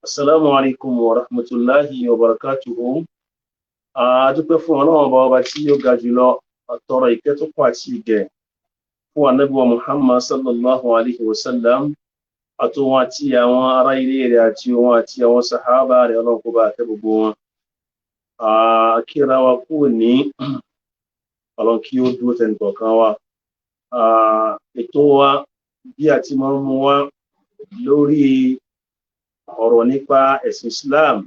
Assalamu alaikum wa rahmatullahi wa barakatuhu. A dúpẹ́ fún Ọlọ́run ọba, ọba tí ó ga jùlọ, àtọrọ ìkẹ́ tó pọ̀ àti ìgẹ̀ fún Ànábì wa Muhammad sallallahu alaihi wa sallam, àtòun àti àwọn ará ilé rẹ̀ àti òun àti àwọn sàhábà rẹ̀. Ọlọ́run kó bá kẹ́ gbogbo wọn. Kíra wa kú ní Ọlọ́run kí ó dúró tẹnìkọ̀ọ̀kan wa. Ètò wa bí a ti máa ń mú wá lórí ọ̀rọ̀ nípa ẹ̀sìn Islam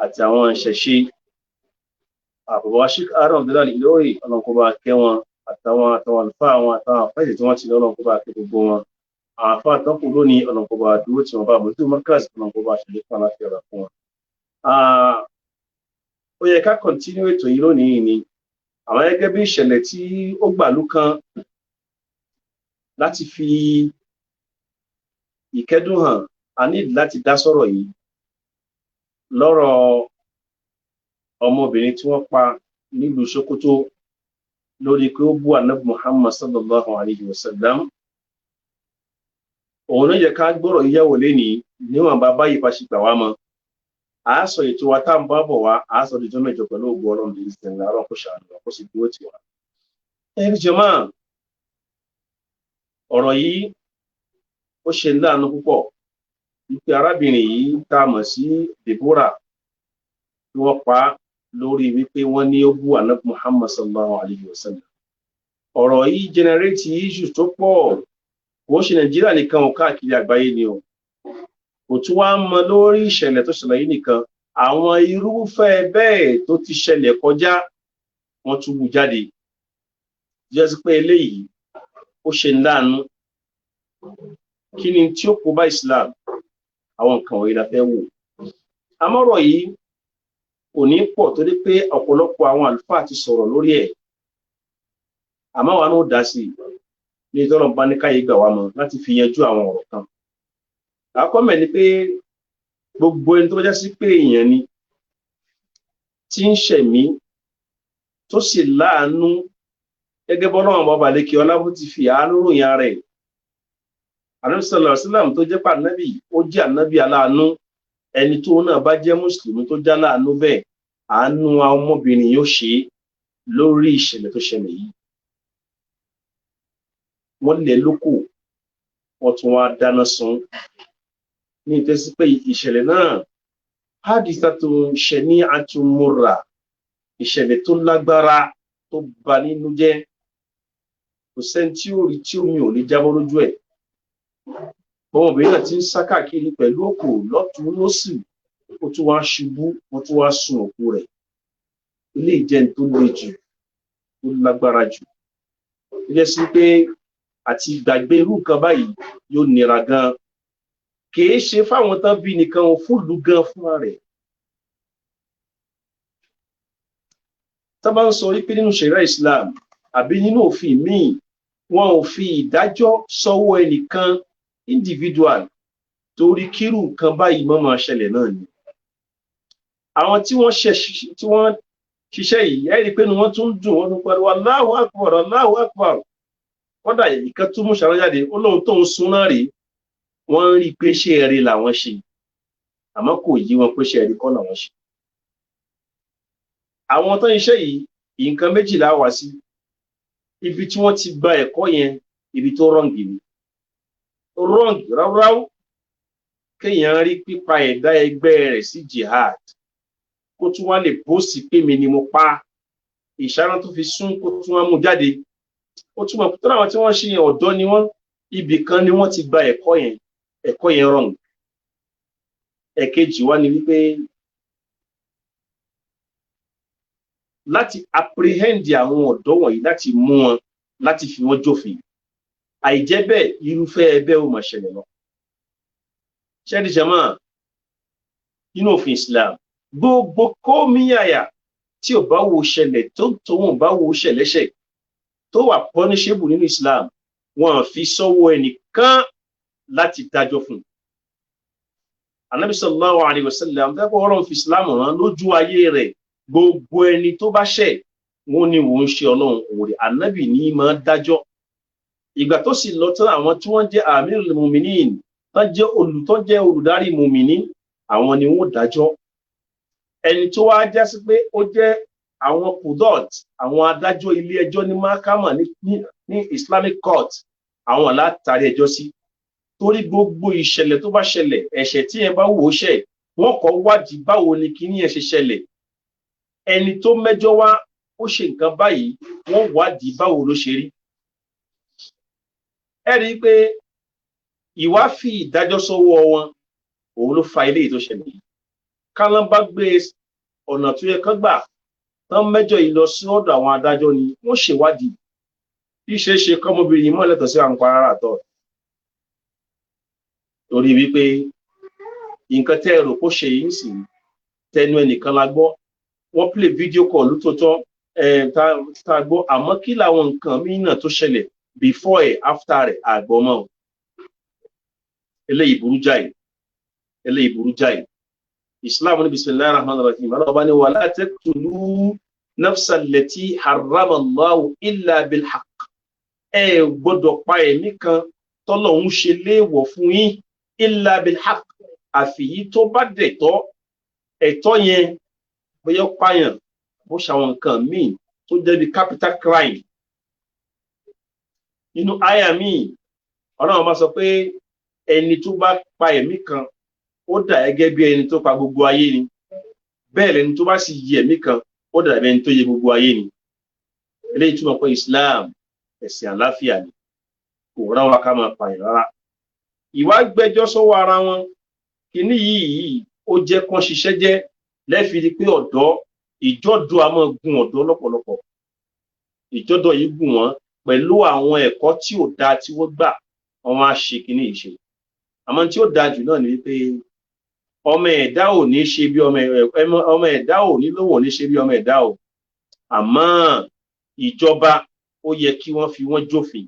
àti àwọn ìṣẹ̀ṣe, àbàbà Sheikh Adam Abdullahi Ìlọrí, Ọlọ́run kó bá kẹ́ wọn, àtàwọn àlùfáà wọn, àtàwọn àfáìsì tí wọ́n ti lọ, Ọlọ́run kó bá kẹ́ gbogbo wọn. Àwọn àfáà tán kù lónìí, Ọlọ́run kó bá dúró tí wọ́n bá mọ̀tò Markaz, Ọlọ́run kó bá ṣàlékún àlàáfíà rẹ̀ fún wọn. Ó yẹ ká continue ètò yìí lónìí ni àwọn gẹ́gẹ́ bí ìṣẹ̀lẹ̀ tí ó gbàlú kan láti fi ìkẹ́dùn hàn, a ní láti dá sọ̀rọ̀ yìí lọ́rọ̀ ọmọbìnrin tí wọ́n pa nílùú Sokoto lórí pé ó bú Ànábì Muhammad sallallahu alayhi wa sallam. Òun ló yẹ ká gbọ́rọ̀ yíyàwó lénìí níwọ̀n bá báyìí bá ṣe gbà wá mọ́. A sọ ètò wa tá à ń bá bọ̀ wá, a sọ ìjọ mẹ́jọ pẹ̀lú ògùn Ọlọ́run bí ìsìn àárọ̀, kó ṣàánú wa, kó sì dúró tì wá. Ẹ jọmọ́, ọ̀rọ̀ yìí ó ṣe láàánú púpọ̀ wípé arábìnrin yìí tá a mọ̀ sí Deborah, tí wọ́n pa lórí wípé wọ́n ní ó bú Ànábì Muhammad sallallahu alayhi wa sallam. Ọ̀rọ̀ yìí generate issue tó pọ̀. Kò ń ṣe Nàìjíríà nìkan ò, káàkiri àgbáyé ni o. Kò tún wá mọ lórí ìṣẹ̀lẹ̀ tó ṣẹlẹ̀ yìí nìkan, àwọn irúfẹ́ bẹ́ẹ̀ tó ti ṣẹlẹ̀ kọjá, wọ́n tún wú jáde. Jẹ́ sí pé eléyìí ó ṣe láàánú. Kí ni tí ó kó bá Islam? Àwọn nǹkan wọ̀nyí la fẹ́ wò. Àmọ́rọ̀ yìí kò ní pọ̀ torí pé ọ̀pọ̀lọpọ̀ àwọn àlùfáà ti sọ̀rọ̀ lórí ẹ̀, àmọ́ wa náà dá sí i ní ìtọ́nà bá ní káyé gbà wá mọ́ láti fi yanjú àwọn ọ̀rọ̀ kan. Àkọ́kọ́ mẹ́ ni pé gbogbo ẹni tó bá já sí pé èèyàn ni tí ń ṣẹ̀mí, tó sì láàánú gẹ́gẹ́ bọ́lọ́run bọ́ba lékè ọlá bó ti fi àánú ròyìn ara ẹ̀, Ànábì sallallahu alaihi wasallam tó jẹ́ pé ànábì, ó jẹ́ ànábì aláàánú, ẹni tó náà bá jẹ́ mùsùlùmí tó já láàánú bẹ́ẹ̀, àánú ọmọbìnrin yóò ṣe é lórí ìṣẹ̀lẹ̀ tó ṣẹlẹ̀ yìí. Wọ́n lẹ̀ lóko, wọ́n tún wá dáná sun ní ìtẹ́sí pé ìṣẹ̀lẹ̀ náà hadithatun shani'atun murra, ìṣẹ̀lẹ̀ tó lágbára, tó bà nínú jẹ́. Kò sẹ́ni tí ó rí tí omi ò lè jábọ́ lójú ẹ̀. Ọmọbìnrin náà ti ń sá káàkiri pẹ̀lú òkò lọ́tún lọ́sì, ó tún wá ṣubú, wọ́n tún wá sun òkú rẹ̀. Ilé ìjẹun tó le jù, tó lágbára jù, ó jẹ́ sí pé àti gbàgbé irú nǹkan báyìí yóò nira gan. Kìí ṣe fáwọn tán bí nìkan ò, fúlù gan fúnra rẹ̀. Tá bá ń sọ wípé nínú ṣẹ̀ríà Islam àbí nínú òfin míì, wọn ò fi ìdájọ́ sọ́wọ́ ẹnìkan individual torí kírù nǹkan báyìí mọ́ máa ṣẹlẹ̀ náà ni. Àwọn tí wọ́n ṣiṣẹ́ yìí, ẹ rí i pé ni wọ́n tún dùn, wọ́n tún pariwo Allahu Akbar, Allahu Akbar. Kódà ìkan tún mú ṣàlọ́ jáde, ó lóun tóun sun náà rèé. Wọ́n ń rí i pé ṣé ẹ̀rí làwọn ṣe, àmọ́ kò yí wọn pé ṣé ẹ̀rí kọ́ làwọn ṣe. Àwọn tó ń ṣiṣẹ́ yìí, nǹkan méjìlá wá sí ibi tí wọ́n ti gba ẹ̀kọ́ yẹn, ibi tó wrong ni, wrong ráúráú. Kéèyàn rí pípa ẹ̀dá ẹgbẹ́ rẹ̀ sí jihad, kó tún wá lè bóòsì pé mi ni mo pa, ìṣáná tó fi sún, kó tún wá mú jáde. Ó túmọ̀ pé tó láwọn tí wọ́n ṣe yẹn, ọ̀dọ́ ni wọ́n, ibì kan ni wọ́n ti gba ẹ̀kọ́ yẹn, ẹ̀kọ́ yẹn wrong. Ẹ̀kejì wá ni wípé láti apprehend àwọn ọ̀dọ́ wọ̀nyí, láti mú wọn, láti fi wọ́n jófin. Àìjẹ́ bẹ́ẹ̀, irúfẹ́ ẹbẹ́ ò máa ṣẹlẹ̀ lọ. Ṣẹ́ni jama, nínú òfin Islam, gbogbo kómíyàyà tí ò bá wo ṣẹlẹ̀, tó tóun bá wo ṣẹlẹ́ṣẹ̀, tó wà punishable nínú Islam, wọn fi sọ́wọ́ ẹnìkan láti dájọ́ fún un. Ànábì sallallahu alayhi wa sallam, tẹ́kọ̀ ọ̀rọ̀ fi Islam rán lójú ayé rẹ̀, gbogbo ẹni tó bá ṣẹ̀, wọn ni wọ́n ń ṣe Ọlọ́run òwúrẹ̀. Ànábì ní máa dájọ́. Ìgbà tó sì lọ tán, àwọn tí wọ́n jẹ́ amirul muminin, tán jẹ́ olùdarí mùmíní, Àwọn ni wọ́n dájọ́. Ẹni tó wá já sí pé ó jẹ́ àwọn kudot, àwọn adájọ́ ilé ẹjọ́ ní mahakama ní Islamic court, àwọn látàrí ẹjọ́ sí. Torí gbogbo ìṣẹ̀lẹ̀ tó bá ṣẹlẹ̀, ẹ̀ṣẹ̀ tí ẹ bá wò ó ṣẹ̀, wọ́n kọ́ wádìí báwo ni kíní ẹ̀ ṣe ṣẹlẹ̀. Ẹni tó mẹ́jọ wá ó ṣe nǹkan báyìí, wọ́n wádìí báwo ló ṣe rí. Ẹ rí i pé ìwà fi ìdájọ́ sọ́wọ́ wọn, òun ló fa eléyìí tó ṣẹlẹ̀ yìí. Kálọ́n bá gbé ọ̀nà tó yẹ kán gbà tán mẹ́jọ yìí lọ sí ọ̀dọ̀ àwọn adájọ́ ni wọ́n ṣèwádìí. Bí ṣe é ṣe kọ́mọbìnrin yìí mọ́ lẹ́tọ̀ọ́ sí àǹpa rárá tọ̀. Torí wípé nǹkan tẹ́ ẹ rò kó ṣe yìí ń sìn tẹnu ẹnìkan la gbọ́, wọ́n play video call lótòótọ́ tá a gbọ́, àmọ́ kí làwọn nǹkan míì náà tó ṣẹlẹ̀ before ẹ̀ after rẹ̀ àgbọ̀mọ́ o. Eléyìí burú jáì, eléyìí burú jáì. Islam ní bisimilahi rahman rahim, aláwọ̀ ní wala taqtulu nafsa allati harrama Allahu illa bilhaq. Ẹ gbọ́dọ̀ pa ẹ̀mí kan tọ́lọ́hun ṣe léèwọ̀ fún yín illa bilhaq, àfìyí tó bá dẹ̀tọ́. Ẹ̀tọ́ yẹn bóyá pààyàn, bó ṣàwọn nǹkan míì tó jẹ́ bí capital crime. Nínú àyà míì, Ọlọ́run bá sọ pé ẹni tó bá pa ẹ̀mí kan, ó dà gẹ́gẹ́ bí ẹni tó pa gbogbo ayé ni. Bẹ́ẹ̀ lẹni tó bá sì yí ẹ̀mí kan, ó dà bí ẹni tó yẹ gbogbo ayé ni. Eléyìí túmọ̀ pé Islam ẹ̀sìn àláfíà ni, kò rán wa ká máa pààyàn rárá. Ìwà gbẹ́jọ́ sọ́wọ́ ara wọn kìíní yìí, ó jẹ́ kán ṣiṣẹ́ jẹ́ lẹ́fìrí pé ọ̀dọ́ ìjọ́dọ̀ a máa gun ọ̀dọ́ lọ́pọ̀lọpọ̀. Ìjọ́dọ̀ yìí gùn wọ́n pẹ̀lú àwọn ẹ̀kọ́ tí ò dáa tí wọ́n gbà, wọ́n á ṣe kìíní yìí ṣe. Àmọ́ tí ó dáa jù náà ni wípé ọmọ ẹ̀dá ò ní ṣe bí ọmọ ẹ̀dá ò ní lówó ní ṣe bí ọmọ ẹ̀dá o. Àmọ́ ìjọba ó yẹ kí wọ́n fi wọ́n jófin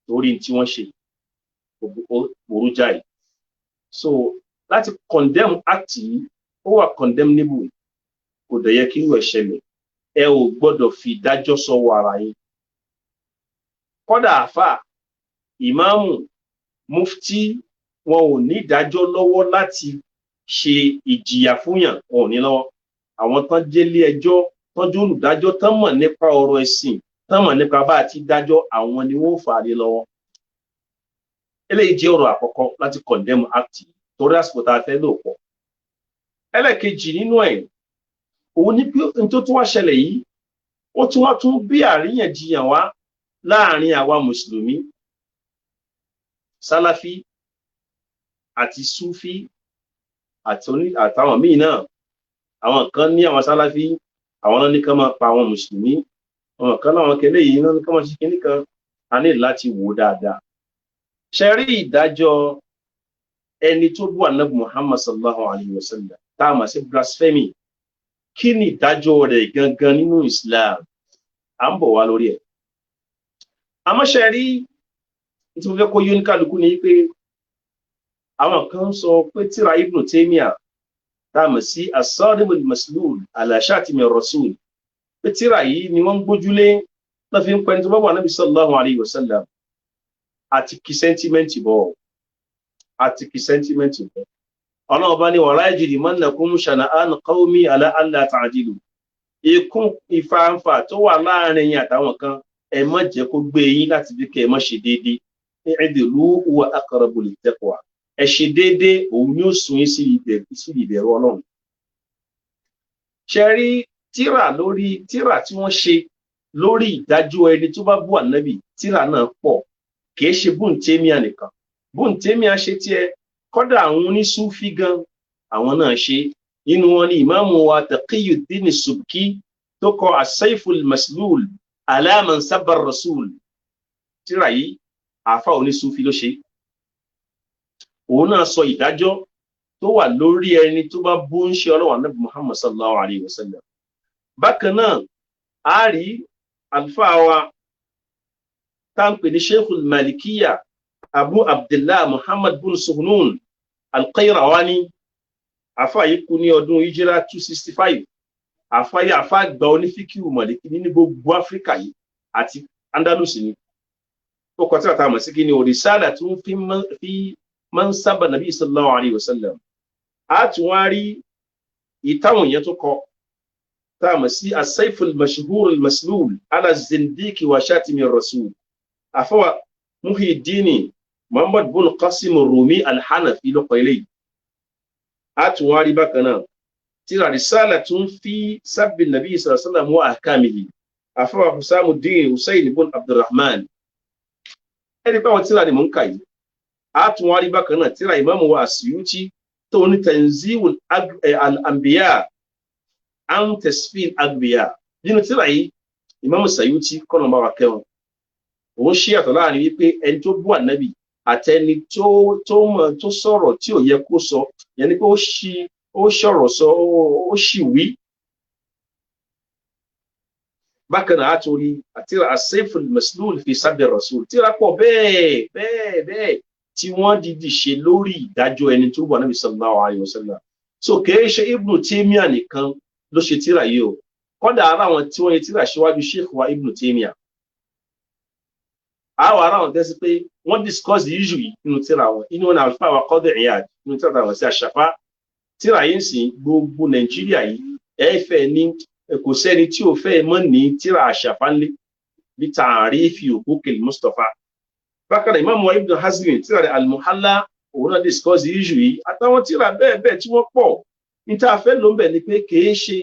torí tí wọ́n ṣe burú jáì. So láti condemn act yìí, ó wà condemnable, kò dẹ̀ yẹ kí irú ẹ̀ ṣẹlẹ̀. Ẹ ò gbọ́dọ̀ fi ìdájọ́ sọ́wọ́ ara yín. Kọ́dà àáfà, ìmáàmù, mufti, wọn ò ní ìdájọ́ lọ́wọ́ láti ṣe ìjìyà fúnyàn, wọn ò ní lọ́wọ́. Àwọn tán jẹ́lé ẹjọ́, tán jẹ́ olùdájọ́, tán mọ̀ nípa ọ̀rọ̀ ẹ̀sìn, tán mọ̀ nípa bá a ti dájọ́, àwọn ni wọ́n fà á lé lọ́wọ́. Eléyìí jẹ́ ọ̀rọ̀ àkọ́kọ́ láti condemn act torí àsìkò tá a fẹ́ lò pọ̀. Ẹlẹ́ẹ̀kejì nínú ẹ̀, òun ní pé n tó tún wá ṣẹlẹ̀ yìí, ó tún wá tún bí àríyànjiyàn wá láàrin àwa mùsùlùmí, sálàfí àti súfí àtàwọn míì náà. Àwọn kan ní àwọn sálàfí, àwọn náà ní kán máa pa àwọn mùsùlùmí, àwọn kan láwọn kẹlẹ́ yìí náà ní kán máa ṣe kinní kan. A ní láti wò dáadáa. Ṣe rí ìdájọ́ ẹni tó bú ànábì Muhammad sallallahu alayhi wa sallam, tá a mọ̀ sí blasphemy, kí ni ìdájọ́ rẹ̀ gangan nínú Islam? À ń bọ̀ wá lórí ẹ̀. Àmọ́ ṣe rí tí mo fẹ́ kó yé oníkálukú ni pé àwọn kan sọ pé tíra Ibn Taymiyyah tá a mọ̀ sí as-Sarimul Maslul ala Shatimi Rasul, pé tíra yìí ni wọ́n ń gbójúlé lọ́ fi ń pẹ́ni tó bá wà Nábì sallallahu alayhi wa sallam. Àti kí sẹ́ńtímẹ́ǹtì bọ̀, àti kí sẹ́ńtímẹ́ǹtì bọ̀. Ọlọ́run bá ní wala yajrimannakum shana'anu qawmin ala alla ta'dilu. Ikún ìfàǹfà tó wà láàrin yín àtàwọn kan, ẹ má jẹ́ kó gbé yín láti fi kẹ́ ẹ má ṣe déédéé. I'dilu huwa aqrabu lit-taqwa. Ẹ ṣe déédéé, òun ni ó sún yín sí ìbẹ̀rù Ọlọ́run. Ṣe rí tíra lórí tíra tí wọ́n ṣe lórí ìdájọ́ ẹni tó bá bú ànábì, tíra náà pọ̀, kì í ṣe Ibn Taymiyyah nìkan. Ibn Taymiyyah ṣe tiẹ̀, kọ́dà àwọn onísúfí gan àwọn náà ṣe. Nínú wọn ni ìmáàmù wa Taqiyuddin Subki tó kọ As-Sayful Maslul ala man sabba ar-Rasul. Tíra yìí àáfà onísúfí ló ṣe. Òun náà sọ ìdájọ́ tó wà lórí ẹni tó bá bú ń ṣe Ọlọ́run Ànábì Muhammad sallallahu alayhi wa sallam. Bákan náà a rí àlùfáà wa tá ń pè ní Sheikhul Malikiya Abu Abdullah Muhammad bin Suhnun Al-Qayrawani. Àfáà yìí kú ní ọdún Hijra 265. Àfáà yìí àfáà àgbà onífíkìwù Màlìkí ní gbogbo Áfíríkà yìí àti Andalus ni. Ó kọ tí a mọ̀ sí kí ni Risala tó ń fi man sábà nàbí sallallahu alayhi wa sallam. A tún wá rí ìtàwọn èèyàn tó kọ tá a mọ̀ sí asayful mashhur al-maslul ala zindiki wa shatimi rasul, àfọwà Muhyiddin Muhammad bin Qasim Rumi al-Hanafi ló kọ eléyìí. A tún wá rí bákan náà tírà risalatun fi sabbi nabi sallallahu alaihi wasallam wa ahkamihi, àfọwà Husamuddin Hussein bin Abdulrahman. Ẹni pé àwọn tírà ni mò ń kà yìí. A tún wá rí bákan náà tírà ìmáàmù wa Suyuti tó ní tanzihul al-anbiya an tasfil agbiya. Nínú tírà yìí, ìmáàmù Suyuti kọ́nà bá wa kẹ́wọn, òun ṣí àtọ̀ láàrin wípé ẹni tó bú ànábì àtẹni tó mọ̀ tó sọ̀rọ̀ tí ò yẹ kó sọ, yẹn ni pé ó sọ̀rọ̀ sọ, ó sì wí. Bákan náà, àtòrí àtìrà as-sayful maslul fi sabbi rasul, tírà pọ̀ bẹ́ẹ̀ bẹ́ẹ̀ bẹ́ẹ̀ tí wọ́n dìdì ṣe lórí ìdájọ́ ẹni tó bú ànábì sallallahu alayhi wa sallam. So kìí ṣe Ibn Taymiyyah nìkan ló ṣe tírà yìí o, kọ́dà ara àwọn tí wọ́n yẹ tírà síwájú Sheikh wa Ibn Taymiyyah, àwọn ará wọn tẹ́sí pé wọ́n discuss the issue yìí nínú tírà wọn. Inú wọn àlùfáà wa Qadi Iyad nínú tírà wọn sí àṣàfà. Tírà yìí ń sìn gbogbo Nàìjíríà yìí, ẹ fẹ́ ní kò sẹ́ni tí ò fẹ́ mọ́ ní tírà àṣàfà ńlẹ̀ bí Ta'rifi Huquqil Mustafa. Bákan náà, Imam wa Ibn Hazm tírà rẹ̀ Al-Muhalla, òun náà discuss the issue yìí, àtàwọn tírà bẹ́ẹ̀ bẹ́ẹ̀ tí wọ́n pọ̀. Ní tá a fẹ́ ló ń bẹ̀ ni pé kìí ṣe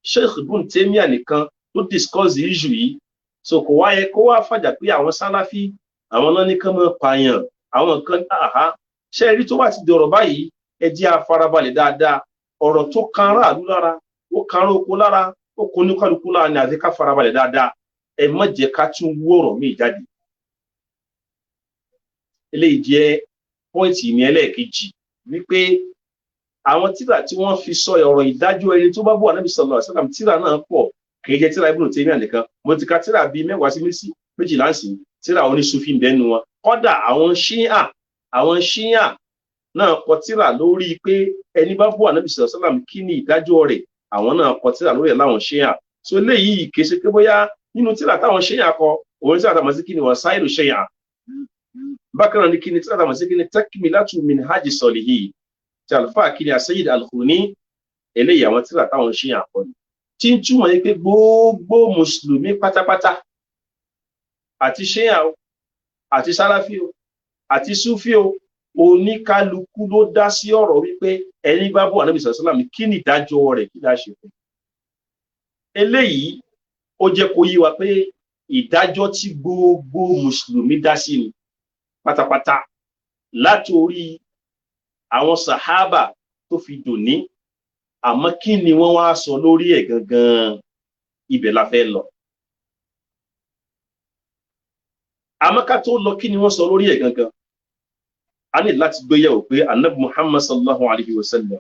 Sheikh Ibn Taymiyyah nìkan ló discuss the issue yìí. So kò wá yẹ kó wá fàjà pé àwọn Sálàfí àwọn náà ní kán mọ́ pààyàn àwọn kan. Àhá, ṣe rí tó bá ti dọ̀rọ̀ báyìí, ẹ jẹ́ a farabalẹ̀ dáadáa. Ọ̀rọ̀ tó kan aráàlú lára, ó kan oko lára, ó kan oníkálukú lára ni, àti ká farabalẹ̀ dáadáa. Ẹ má jẹ́ ká tún wú ọ̀rọ̀ míì jáde. Eléyìí jẹ́ pọ́ìntì mi ẹlẹ́ẹ̀kejì, wípé àwọn tírà tí wọ́n fi sọ ọ̀rọ̀ ìdájọ́ ẹni tó bá bú Ànábì sallallahu alaihi wasallam, tírà náà pọ̀, kì í jẹ́ tírà Ibn Taymiyyah nìkan. Mo ti ka tírà bíi 10 sí 12 ń sìn, tírà oníṣúfì ń bẹ́nu wọn. Kọ́dà àwọn ṣíà náà kọ tírà lórí pé ẹni bá bú Ànábì sallallahu alaihi wasallam kí ni ìdájọ́ rẹ̀, àwọn náà kọ tírà lórí ẹ̀ láwọn ṣíà. So eléyìí kì í ṣe pé bóyá nínú tírà táwọn ṣíà kọ, òun tírà táwọn sí kí ni Wasailu Ṣíà. Bákan náà ni kí ni tírà táwọn sí kí ni Takmilatu Minhaji Salihin ti àlùfáà kí ni Sayyid Al-Khuni. Eléyìí àwọn tírà táwọn ṣíà kọ ni, tí ń túmọ̀ yìí pé gbogbo mùsùlùmí pátápátá, àti ṣíà o, àti sálàfí o, àti súfí o, oníkálukú ló dá sí ọ̀rọ̀ wípé ẹni bá bú Ànábì sallallahu alaihi wasallam kí ni ìdájọ́ rẹ̀, kí láá ṣe fún. Eléyìí ó jẹ́ kó yé wa pé ìdájọ́ tí gbogbo mùsùlùmí dá sí ni pátápátá, látòrí àwọn sàhábà tó fi dòní. Àmọ́ kí ni wọ́n wá sọ lórí ẹ̀ gangan, ibẹ̀ la fẹ́ lọ. Àmọ́ ká tó lọ kí ni wọ́n sọ lórí ẹ̀ gangan, a ní láti gbéyẹ̀wò pé anabi Muhammad sallallahu alayhi wa sallam,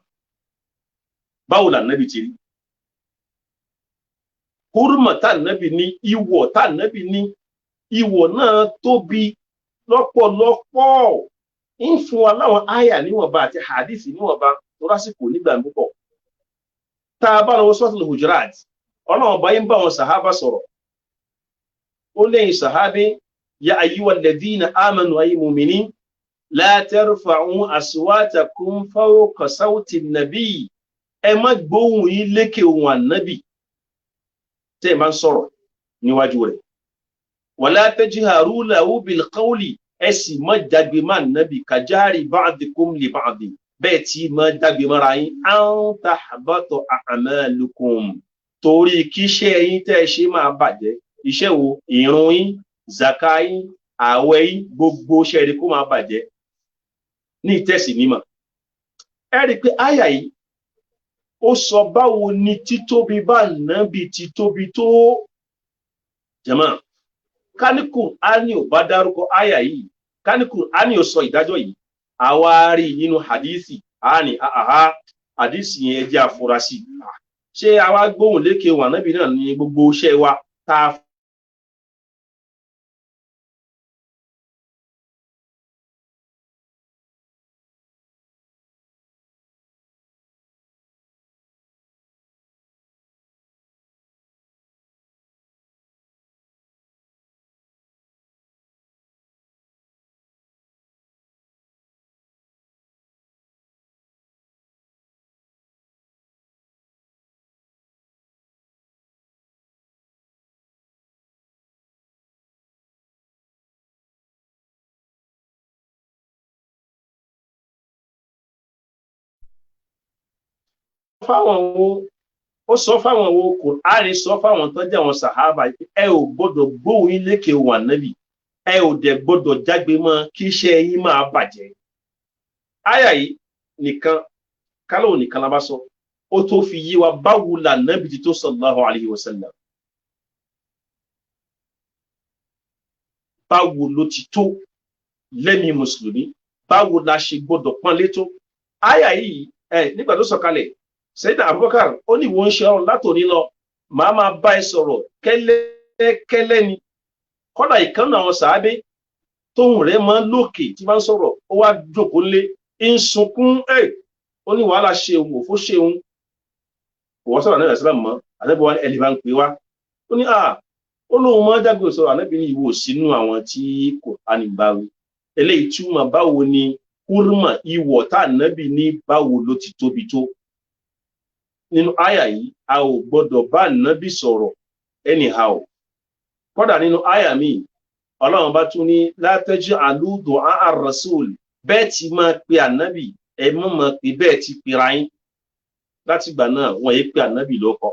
báwo la anabi ti rí? Hurma tá anabi ní, ìwọ̀ tá anabi ní, ìwọ̀ náà tóbi lọ́pọ̀lọpọ̀. Ń fún wa láwọn àyà níwọ̀nba àti hadith níwọ̀nba tó lásìkò nígbà púpọ̀. Tá a bá lọ́wọ́ Suratul Hujurat, Ọlọ́run bá yín bá wọn sàhábà sọ̀rọ̀. Ó lẹ́yìn sàhábé, ya ayyuhal ladhina amanu ay mu'minin, la tarfa'u aswatakum fawqa sawti an-nabi. Ẹ má gbóhùn yín lékè ohùn ànábì tẹ́ ẹ máa ń sọ̀rọ̀ níwájú rẹ̀. Wala tajharu lahu bil qawli, ẹ sì má jágbe má ànábì, kajahri ba'dikum li ba'di, bẹ́ẹ̀ tí má jágbe mọ́ra yín, an tahbata a'malukum, torí kí iṣẹ́ yín tẹ́ ẹ ṣe máa bàjẹ́. Iṣẹ́ wo? Ìrun yín, zaka yín, ààwẹ̀ yín, gbogbo iṣẹ́ rẹ̀ kó máa bàjẹ́ ní ìtẹ̀sí mímọ́. Ẹ rí i pé àyà yìí ó sọ báwo ni títóbi bá nábì títóbi tó. Jàmá, káníkù á ní ò bá dárúkọ àyà yìí, káníkù á ní ò sọ ìdájọ́ yìí, àwa rí nínú hadisi, á ní àhá hadisi yẹn jẹ́ àfúrásì. Ṣé àwa gbóhùn lékè wà nábì náà ní gbogbo iṣẹ́ wa tá a fáwọn wo? Ó sọ fáwọn wo? Kùránì sọ fáwọn tó jẹ́ àwọn sàhábà, ẹ ò gbọ́dọ̀ gbóhùn yín lékè wà nábì, ẹ ò dẹ̀ gbọ́dọ̀ jágbe mọ́ kí iṣẹ́ yín máa bàjẹ́. Àyà yìí nìkan, kálọ̀ nìkan la bá sọ, ó tó fi yé wa báwo la nábì ti tó sallallahu alayhi wa sallam, báwo ló ti tó lẹ́mí mùsùlùmí, báwo la ṣe gbọ́dọ̀ pọ́n létó. Àyà yìí nígbà tó sọ̀kalẹ̀, Sayyidina Abubakar ó ní ìwọ ń ṣe ọrùn látòní lọ, màá máa bá ẹ sọ̀rọ̀ kẹ́lẹ́kẹ́lẹ́ ni. Kọ́dà ìkànnì àwọn sàábé tóhùn rẹ̀ máa ń lókè tí bá ń sọ̀rọ̀, ó wá jókòó lé ń sunkún, ó ní wàhálà ṣe òun, òfó ṣe òun, kò wọ́n sọ̀rọ̀ ànábì àṣìlá mọ́. Ànábì wa ẹ̀lì bá ń pè wá, ó ní ó lóun máa jágbe sọ̀rọ̀. Ànábì ní ìwò sínú àwọn tí kò á ní bá wí. Eléyìí túmọ̀ báwo ni kúrúmà ìwọ̀ tá ànábì ní báwo ló ti tóbi tó. Nínú àyà yìí, a ò gbọ́dọ̀ bá ànábì sọ̀rọ̀ anyhow. Kódà nínú àyà mi, Ọlọ́run bá tún ní la taj'alu du'a ar-rasul, bẹ́ẹ̀ ti máa pe ànábì, ẹ mọ̀ máa pe bẹ́ẹ̀ ti pera yín. Látìgbà náà wọ́n yé pe ànábì ló kọ,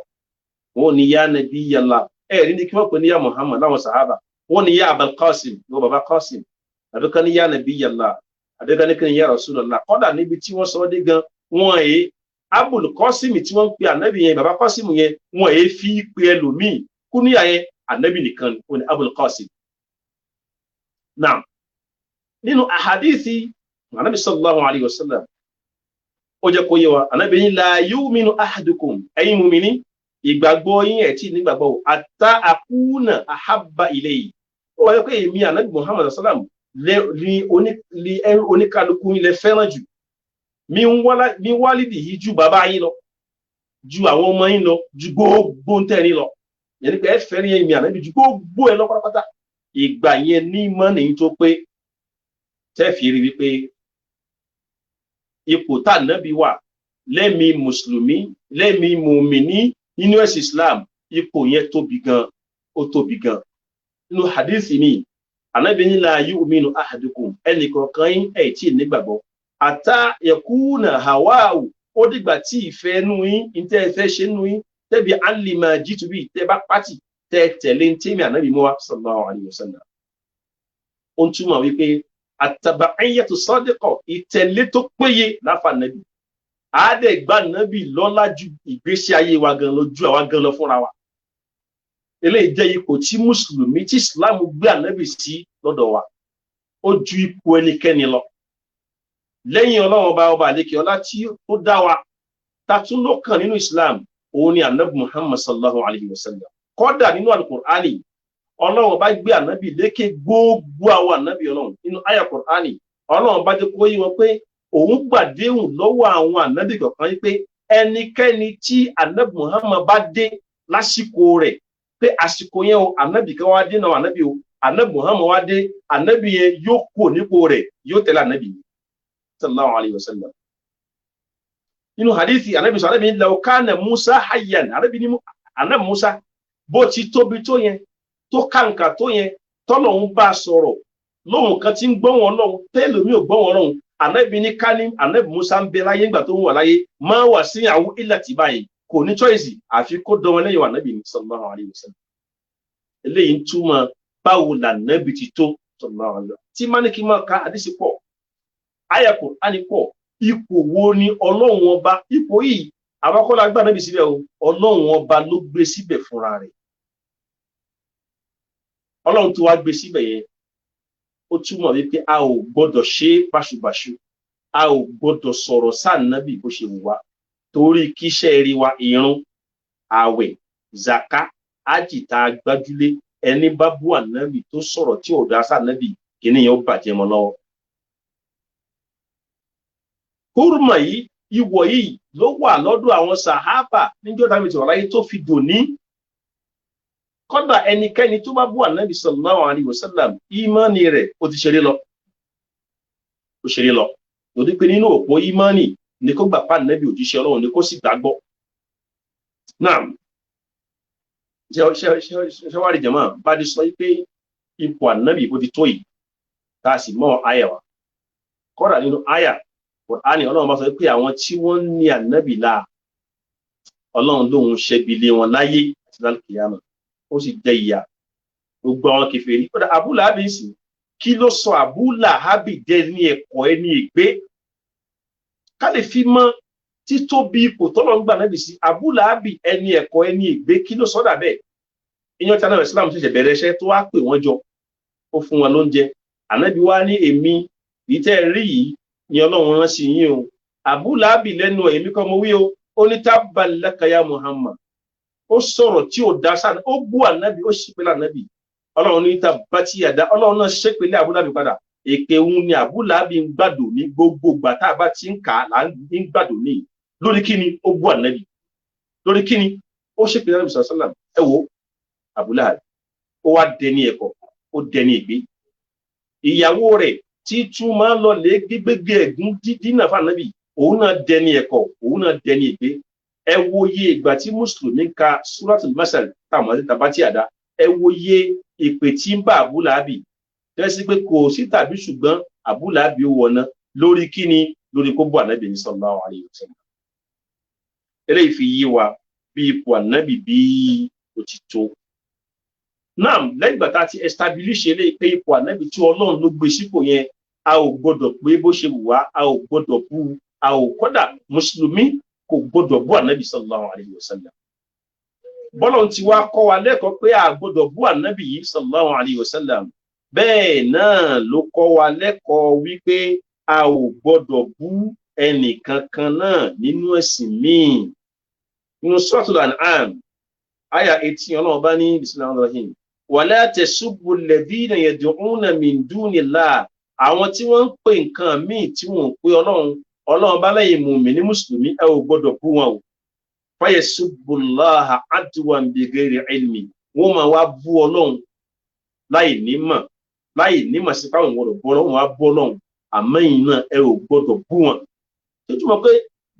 wọ́n ní ya nabiyallah, ẹ rí ní kí wọ́n pè ní ya Muhammad láwọn sàhábà, wọ́n ní ya Abul Qasim, ní wọ́n bàbá Qasim, àbí kan ní ya nabiyallah, àbí kan ní kí ni ya Rasulullah. Kódà níbi tí wọ́n sọ dé gan, wọ́n yé Abul Qasim tí wọ́n ń pe ànábì yẹn, bàbá Qasim yẹn, wọ́n yé fi pe ẹlòmíì kúníyà yẹn, ànábì nìkan ni Abul Qasim. Naam, nínú àhàdíìsì ànábì sallallahu alayhi wa sallam, ó jẹ́ kó yé wa, ànábì ní la yu'minu ahadukum, ẹ̀yin mùmíní, ìgbàgbọ́ yín ẹ̀ tí nígbàgbọ́ hatta akuna ahabba ilayhi. Ó wáyé pé èmi ànábì Muhammad sallam ní oníkálukú yín lẹ fẹ́ràn jù, mi wálìdì yìí ju bàbá yín lọ, ju àwọn ọmọ yín lọ, ju gbogbo ń tẹ́ ní lọ. Yẹn ni pé ẹ fẹ́ràn èmi ànábì ju gbogbo ẹ lọ pátápátá. Ìgbà yẹn ní mọ́nì tó pé tẹ́ fi rí wípé ipò tá ànábì wà lẹ́mí mùsùlùmí, lẹ́mí mùmíní nínú ẹ̀sìn Islam, ipò yẹn tóbi gan, ó tóbi gan. Nínú hadith mi, ànábì ní la yu'minu ahadukum, ẹnì kọ̀ọ̀kan yín ẹ̀ tí ì nígbàgbọ́ àtà yakuna hawahu, ó dìgbà tí ìfẹ́ nú yín, ní tẹ́ ẹ fẹ́ ṣe nú yín, tẹ́bi alima jitu bí tẹ́ bá pátì tẹ́ tẹ̀lé ní tẹ́mi ànábì mú wa sallallahu alayhi wa sallam. Ó ń túmọ̀ wípé àtàbàáyàtò sadiqa, ìtẹ̀lé tó péye láfa nàbì, àádẹ́gbà nàbì lọ́lá ju ìgbésí ayé wa gan lọ, ju àwa gan lọ fúnra wa. Eléyìí jẹ́ ipò tí mùsùlùmí tí Islam gbé ànábì sí lọ́dọ̀ wa, ó ju ipò ẹnikẹ́ni lọ. Lẹ́yìn Ọlọ́run ọba ọba àlekè ọlá tí ó dá wa, ta tún ló kàn nínú Islam, òun ni ànábì Muhammad sallallahu alayhi wa sallam. Kọ́dà nínú alukur'ani, Ọlọ́run bá gbé ànábì lékè gbogbo àwọn ànábì Ọlọ́run. Nínú àyà kur'ani, Ọlọ́run bá jẹ́ kó yé wọn pé òun gbàdéhùn lọ́wọ́ àwọn ànábì kọ̀ọ̀kan pé ẹnikẹ́ni tí ànábì Muhammad bá dé lásìkò rẹ̀, pé àsìkò yẹn o, ànábì kan wá dé náà, ànábì o, ànábì Muhammad wá dé, ànábì yẹn yóò kú nípò rẹ̀, yóò tẹ̀lé ànábì sallallahu alayhi wa sallam. Nínú hadithi ànábì sọ, ànábì ní law kana Musa hayyan, ànábì ní ànábì Musa bó ti tóbi tó yẹn, tó kàǹkà tó yẹn, tọ́lọ́hún bá sọ̀rọ̀ lóhùn kan tí ń gbọ́ wọn lọ́hùn, tẹ́lómi ò gbọ́ wọn lọ́hùn, ànábì ní ká ní ànábì Musa ń bẹ láyé ńgbà tó ń wà láyé, máa wà sí àwọn ilà tì báyìí, kò ní choice àfi kó dán wọn lẹ́yìn ànábì ní sallallahu alayhi wa sallam. Eléyìí ń túmọ̀ báwo lànábì ti tó sallallahu alayhi wa sallam. Tí máníkì máa ka àdísì pọ̀, àyà Kùránì pọ̀, ipò wo ni Ọlọ́run ọba, ipò yìí àwọn akọ́lá gbà nábì síbẹ̀ o, Ọlọ́run ọba ló gbé síbẹ̀ fúnra rẹ̀. Ọlọ́run tó wá gbé síbẹ̀ yẹn, ó túmọ̀ wípé a ò gbọ́dọ̀ ṣe báṣubàṣu, a ò gbọ́dọ̀ sọ̀rọ̀ sáànábì bó ṣe wù wá, torí kíṣẹ́ rí wa, ìrun, àwẹ̀, zaka, ájìta gbájúlé, ẹni bá bú ànábì tó sọ̀rọ̀ tí ò dá sáànábì, kìíní yẹn ó bàjẹ́ mọ́ lọ́wọ́. Húrùmọ̀ yìí, ìwọ̀ yìí ló wà lọ́dọ̀ àwọn sàhábà níjọ́ tàbí tí wà láyé tó fi dòní. Kọ́dà ẹnikẹ́ni tó bá bú ànábì sallallahu alayhi wa sallam, ìmánì rẹ̀ ó ti ṣeré lọ. Ó ṣeré lọ. Lòdì pé nínú òpó ìmánì ni kó gbà pa ànábì òjíṣẹ́ Ọlọ́run ni kó sì gbàgbọ́. Náà, ṣé wàá rí jẹ̀mọ́ bá di sọ pé ipò ànábì bó ti tó yìí, tá a sì mọ́ àyà wa. Kọ́dà nínú àyà Kùránì, Ọlọ́run bá sọ pé àwọn tí wọ́n ní ànábì la, Ọlọ́run lòun ṣẹ́bi lé wọn láyé àti lálùkìyàmà, ó sì jẹ ìyà gbogbo àwọn kèfèrí. Kódà Abu Lahabi sì, kí ló sọ Abu Lahabi jẹ́ ní ẹ̀kọ́ ẹni ègbé? Ká lè fi mọ̀ títóbi ipò tọ́lọ́ ń gbà náà bì sí. Abu Lahabi ẹni ẹ̀kọ́ ẹni ègbé, kí ló sọ dà bẹ́ẹ̀? Ìyẹn tí anábì Islam ṣẹ̀ṣẹ̀ bẹ̀rẹ̀ iṣẹ́ tó wá pè wọ́n jọ, ó fún wọn lóúnjẹ. Ànábì wá ní èmi yìí tẹ́ ẹ rí yìí ni Ọlọ́run rán sí yín o. Abu Lahabi lẹ́nu ẹ̀, èmi kọ́ mo wí o, ó ní tabban laka ya Muhammad. Ó sọ̀rọ̀ tí ò dá sáà, ó bú ànábì, ó ṣépè ànábì. Ọlọ́run ní tabbat yada, Ọlọ́run náà ṣépè lé Abu Lahabi padà. Èpè òun ni Abu Lahabi ń gbàdò ní gbogbo ìgbà tá a bá ti ń kà á là ń gbàdò ní. Lórí kíni ó bú ànábì? Lórí kíni ó ṣépè ànábì sàlám? Ẹ wo Abu Lahabi, ó wá dẹni ẹ̀kọ́, ó dẹni ìgbé. Ìyàwó rẹ̀ tí tún máa ń lọ lé gbígbégbé ẹ̀gún dínà fànábì, òun náà dẹni ẹ̀kọ́, òun náà dẹni ìgbé. Ẹ wo iye ìgbà tí mùsùlùmí ka Suratul Masal táwọn àti tabati àdá, ẹ wo iye ìpè tí ń bá Abu Lahabi tẹ́sí pé kò sí tàbí ṣùgbọ́n Abu Lahabi ó wọná lórí kíni? Lórí kó bọ́ ànábì ní sallallahu alayhi wa sallam. Eléyìí fi yé wa bí ipò ànábì bí ó ti tó. Náà lẹ́yìn ìgbà tá a ti establish eléyìí pé ipò ànábì tí Ọlọ́run ló gbé sípò yẹn, a ò gbọdọ̀ pé bó ṣe wù wá, a ò gbọdọ̀ bú, a ò kọ́dà mùsùlùmí kò gbọdọ̀ bú ànábì sallallahu alayhi wa sallam. Bọ́lọ̀ ti wá kọ́ wa lẹ́kọ̀ọ́ pé a gbọdọ̀ bú ànábì yìí sallallahu alayhi wa sallam, bẹ́ẹ̀ náà ló kọ́ wa lẹ́kọ̀ọ́ wípé a ò gbọdọ̀ bú ẹnìkankan náà nínú ẹ̀sìn míì. Nínú Suratul An'am àyà 18, Ọlọ́run bá ní bismillahir rahmanir rahim, wala tasubbu alladhina yad'una min dunillah. Àwọn tí wọ́n ń pè nǹkan míì tí wọ́n ń pè Ọlọ́run, Ọlọ́run bá lẹ́yìn mùmí ní mùsùlùmí, ẹ ò gbọ́dọ̀ bú wọn o. Fayasubbullaha adwan bighairi ilmi, wọ́n máa wá bú Ọlọ́run láì nímọ̀, láì nímọ̀ sí káwọn gbọ́dọ̀ bú Ọlọ́run, wọ́n á bú Ọlọ́run, àmọ́ ẹ̀yin náà ẹ ò gbọ́dọ̀ bú wọn. Tó túmọ̀ pé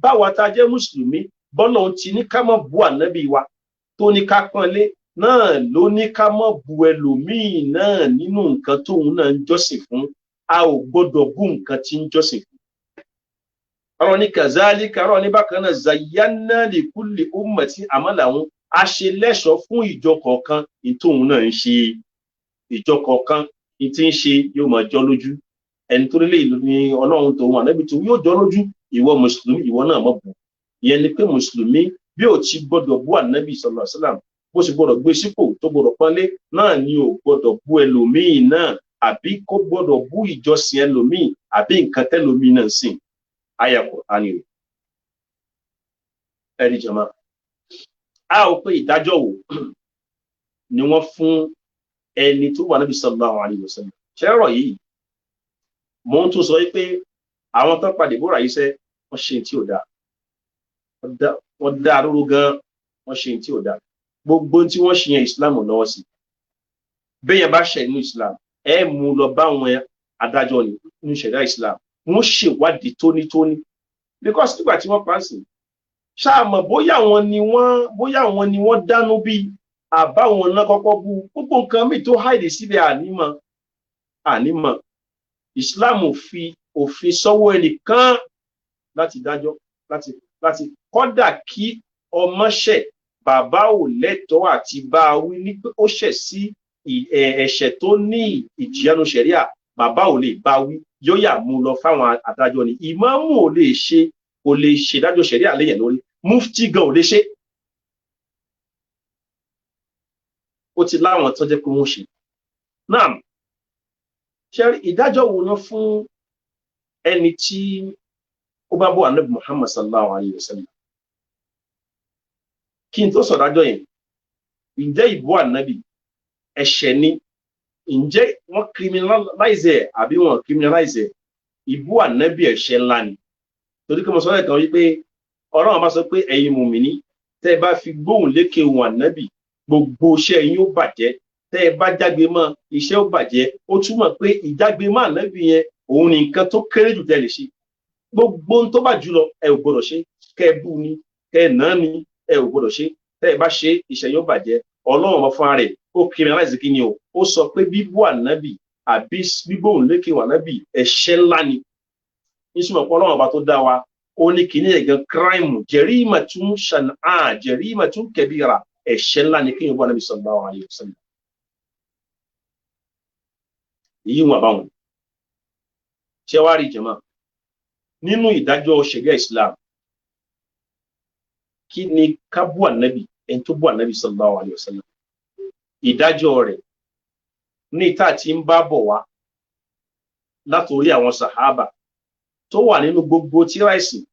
báwa ta jẹ́ mùsùlùmí, bọ́lọ́run ti ní ká má bú ànábì wa, tó ní ká pọ́nlé náà ló ní ká má bú ẹlòmíì náà nínú nǹkan tóun náà ń jọ́sìn fún. A ò gbọ́dọ̀ bú nǹkan tí ń jọ́sìn fún. Ọ̀rọ̀ ní kazalika, ọ̀rọ̀ ní bákan náà, zayyana li kulli ummati amalahum, a ṣe lẹ́ṣọ̀ọ́ fún ìjọ kọ̀ọ̀kan ní tóun náà ń ṣe. Ìjọ kọ̀ọ̀kan ní tí ń ṣe yóò máa jọ lójú. Ẹni tó lélẹ̀ ìlú ni Ọlọ́run tòun ànábì tó yóò jọ lójú. Ìwọ mùsùlùmí, ìwọ náà mọ̀ bù. Ìyẹn ni pé mùsùlùmí bí ò ti gbọ́dọ̀ bú ànábì sallallahu alaihi wasallam, bó ṣe gbọ́dọ̀ gbé sípò tó gbọ́dọ̀ pọ́nlé náà ni ò gbọ́dọ̀ bú ẹlòmíì náà, àbí kó gbọ́dọ̀ bú ìjọsìn ẹlòmíì àbí nǹkan tẹlòmíì náà sìn. Àyà Kùránì o. Ẹ̀rí jọmọ́, a ò pé ìdájọ́ wo ni wọ́n fún ẹni tó wà níbi sallallahu alaihi wasallam. Ṣẹ́rọ̀ yìí mo ń tún sọ pé àwọn tó padà bóra yìí sẹ́, wọ́n ṣe tí ò dáa, wọ́n dá lóró gan, wọ́n ṣe tí ò dáa. Gbogbo tí wọ́n ṣe yẹn Islam lọ́wọ́ sí. Bẹ́ẹ̀ bá ṣẹ̀ nínú Islam, ẹ mú lọ bá àwọn adájọ́ nínú ṣẹ̀dá Islam, wọ́n ṣèwádìí tónítóní. Because nígbà tí wọ́n pa á sí, ṣáàmọ̀ bóyá àwọn ni wọ́n dánú bí àbáwọn náà kọ́kọ́ bú. Gbogbo nǹkan míì tó háìdì síbẹ̀ ànímọ̀ ànímọ̀. Islam fi òfin sọ́wọ́ ẹnìkan láti dájọ́, láti kọ́dà kí ọmọ ṣẹ̀, bàbá ò lẹ́tọ̀ọ́ àti bá a wí ní pé ó ṣẹ̀ sí ẹ̀ṣẹ̀ tó ní ìjìyànú ṣẹ̀ríà, bàbá ò lè bá wí, yóò yà mú lọ fáwọn adájọ́ ni. Ìmáàmù ò lè ṣe, kò lè ṣèdájọ́ ṣẹ̀ríà léyìn lórí, mufti gan ò lè ṣe. Ó ti láwọn tó jẹ́ pé wọ́n ṣe. Náà ṣe ìdájọ́ wo ná fún ẹni tí ó bá bọ́ ànábì Muhammad sallallahu alayhi wa sallam? Kí n tó sọ̀dájọ́ yẹn, ǹjẹ́ ìbú ànábì ẹ̀ṣẹ̀ ni? Ǹjẹ́ wọ́n criminalize ẹ̀ àbí wọ́n criminalize ẹ̀? Ìbú ànábì ẹ̀ṣẹ̀ ńlá ni. Torí kí mo sọ lẹ́ẹ̀kan wípé Ọlọ́run bá sọ pé ẹ̀yin mùmíní, tẹ́ ẹ bá fi gbóhùn lékè ohùn ànábì, gbogbo iṣẹ́ yín ó bàjẹ́. Tẹ́ ẹ bá jágbe mọ́, iṣẹ́ ó bàjẹ́. Ó túmọ̀ pé ìjágbe mọ́ ànábì yẹn òun ni nǹkan tó kéré jù tẹ́ lè ṣe. Gbogbo ohun tó bá jù lọ ẹ ò gbọdọ̀ ṣe. Kẹ́ ẹ bú ni, kẹ́ ẹ nà ni, ẹ ò gbọdọ̀ ṣe. Tẹ́ ẹ bá ṣe, iṣẹ́ yóò bàjẹ́. Ọlọ́run ọmọ fúnra rẹ̀ ó criminalize kí ni o? Ó sọ pé bíbú ànábì àbí gbígbóhùn lékè ànábì ẹ̀ṣẹ̀ ńlá ni. Nísìmọ̀ pé Ọlọ́run ọba tó dá wa Ó ní kíní ẹ̀gán crime, jarimatun shan'a, jarimatun kabira, ẹ̀ṣẹ̀ ńlá ni kéèyàn bú Ànábì sallallahu alayhi wa sallam. Èyí wọn àbáwọn ṣé wàá rí jẹmọ nínú ìdájọ́ ṣẹ̀ríà Islam, kí ni ká bú Ànábì, ẹni tó bú Ànábì sallallahu alayhi wa sallam, ìdájọ́ rẹ̀ ní ìta tí ń bá bọ̀ wá látòrí àwọn sàhábà tó wà nínú gbogbo tírà ẹ̀sìn,